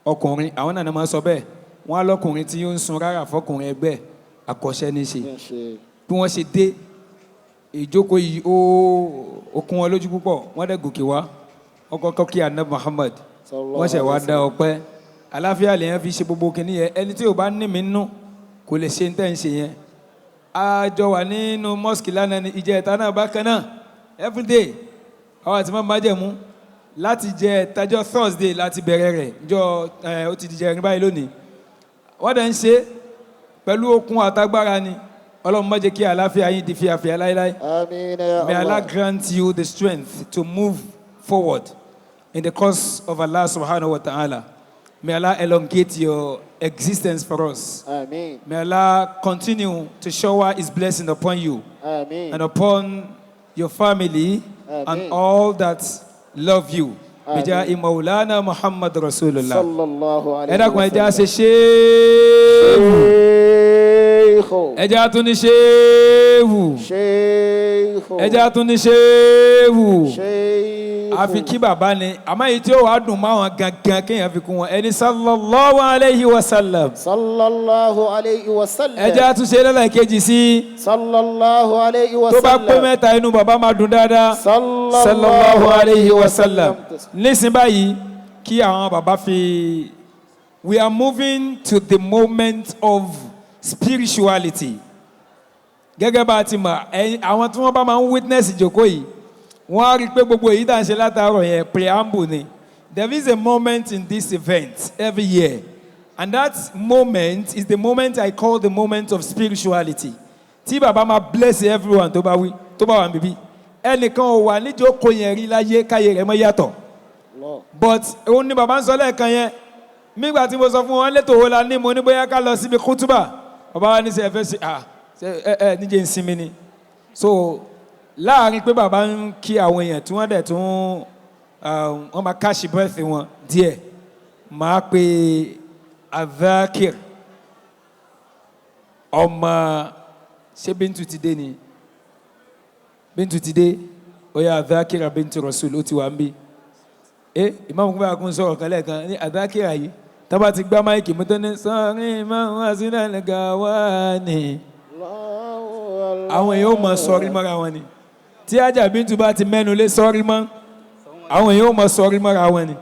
ọkùnrin, àwọn náà ni wọ́n sọ bẹ́ẹ̀, wọ́n á lọ́kùnrin tí ó ń sun rárá fọkùnrin ẹgbẹ́ àkọ́ṣẹ́ ní ṣe. Bí wọ́n ṣe dé ìjókòó yìí, ó kún wọn lójú púpọ̀. Wọ́n dẹ̀ gòkè wá, wọ́n kọ́kọ́ kí Anabi Muhammad, wọ́n ṣẹ̀ wá dá ọpẹ́. Àláfíà lèyàn fi ṣe gbogbo kìíní yẹn. Ẹni tí ò bá ní mi nú kò lè ṣe ń tẹ́ ń ṣe yẹn. A jọ wà nínú mosque lánàá ní ìjẹta náà bákan náà. Everyday àwọn àti máa májẹ̀mú láti jẹ tajọ Thursday láti bẹ̀rẹ̀ rẹ̀ jọ ẹ, ó ti di jẹrin báyìí lónìí. Wọ́n dẹ̀ ń ṣe pẹ̀lú okun àtagbára ni. Ọlọ́run má jẹ́ kí àlàáfíà yín di fíafíà láéláé.
آمين يا
May Allah
الله.
grant you the strength to move forward in the cause of Allah subhanahu wa ta'ala. May Allah elongate your existence for us.
آمين.
May Allah continue to shower His blessing upon you
آمين.
and upon your family and
Amen.
all that love you.
Amen.
Bijahi Maulana Muhammad Rasulullah.
صلى الله عليه
Ẹ dákun, ẹ jẹ́ á ṣe
وسلم.
ṣéèwù.
شيخ.
Ẹ jẹ́ á tún ní ṣéèwù.
شيخ.
Ẹ jẹ́ á tún ní ṣéèwù.
شيخ.
Àfi kí bàbá ni, àmọ́ èyí tí ó wàá dùn máwọn gangan kéèyàn fi kún wọn, ẹni sallallahu alayhi wa sallam.
صلى الله عليه وسلم.
Ẹ jẹ́ á tún ṣe lẹ́lẹ́kejì sí.
صلى الله عليه
Tó bá pé
وسلم.
mẹ́ta, inú bàbá máa dùn dáadáa.
صلى
Sallallahu alayhi wa sallam. Nísìnyí báyìí, kí àwọn bàbá fi, we are moving to the moment of spirituality. Gẹ́gẹ́ bá a ti mọ̀, ẹ̀yin àwọn tí wọ́n bá máa ń witness ìjókòó yìí, wọ́n á rí i pé gbogbo èyí tá à ń ṣe látàárọ̀ yẹn, preamble ni. There is a moment in this event every year, and that moment is the moment I call the moment of spirituality, tí bàbá máa bless everyone tó bá wí, tó bá wà níbí. Ẹnìkan ò wà níjókòó yẹn rí láyé káyé rẹ̀ mọ́ yàtọ̀, but òun ni bàbá ń sọ lẹ́ẹ̀kan yẹn. Nígbà tí mo sọ fún wọn létò wo la ní, mo ní bóyá ká lọ síbi kútúbà. Bàbá wa ní sẹ ẹ fẹ́ ṣe à ṣe ẹ ẹ níjẹ́ ń sinmi ni. So láàrin pé bàbá ń kí àwọn èèyàn tí wọ́n dẹ̀ tún wọ́n máa káṣí bẹ́ẹ̀sì wọn díẹ̀, máa pe Adhakir ọmọ. Ṣé Bintu ti dé ni? Bintu ti dé. Ó yá, Adhakira Bintu Rasul, ó ti wà ń bí. Ẹ ìmáàmù kúnbà kún sọ̀rọ̀ kan lẹ́ẹ̀kan ní Adhakira yìí, tábà ti gbá máìkì mú tó ní sọ́ọ́rìn máa wá sílẹ̀ nìkan wá ní, àwọn èèyàn ó mọ sọrí mọ́ra wọn ni. Tí ajá Bintu bá ti mẹ́nu lé sọ́rí mọ́, àwọn èèyàn ó mọ sọrí mọ́ra wọn ni.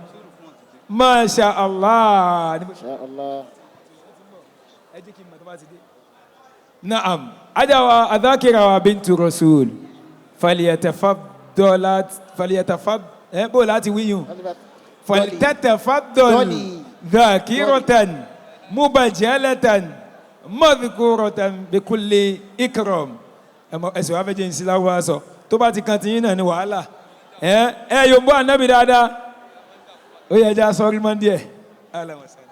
Masha Allah.
شاء الله.
Ẹ jẹ́ kí n mọ̀ tó bá ti dé. Naam, ajawa Adhakira wa Bintu Rasul, falyatafaddalat, falyatafad ẹ bó láti wíyùn, falyatafaddal dhakiratan mubajalatan madhkuratan bikulli ikram. Ẹsẹ̀ wàá fẹ́ jẹ́ nsí láwùjọ sọ tó bá ti kan ti yín náà ní wàhálà. Ẹ ẹ yóò bọ́ ànábì dáadáa, ó yẹ ẹja sọ́rí mọ́ díẹ̀. Ahlan wa sahlan.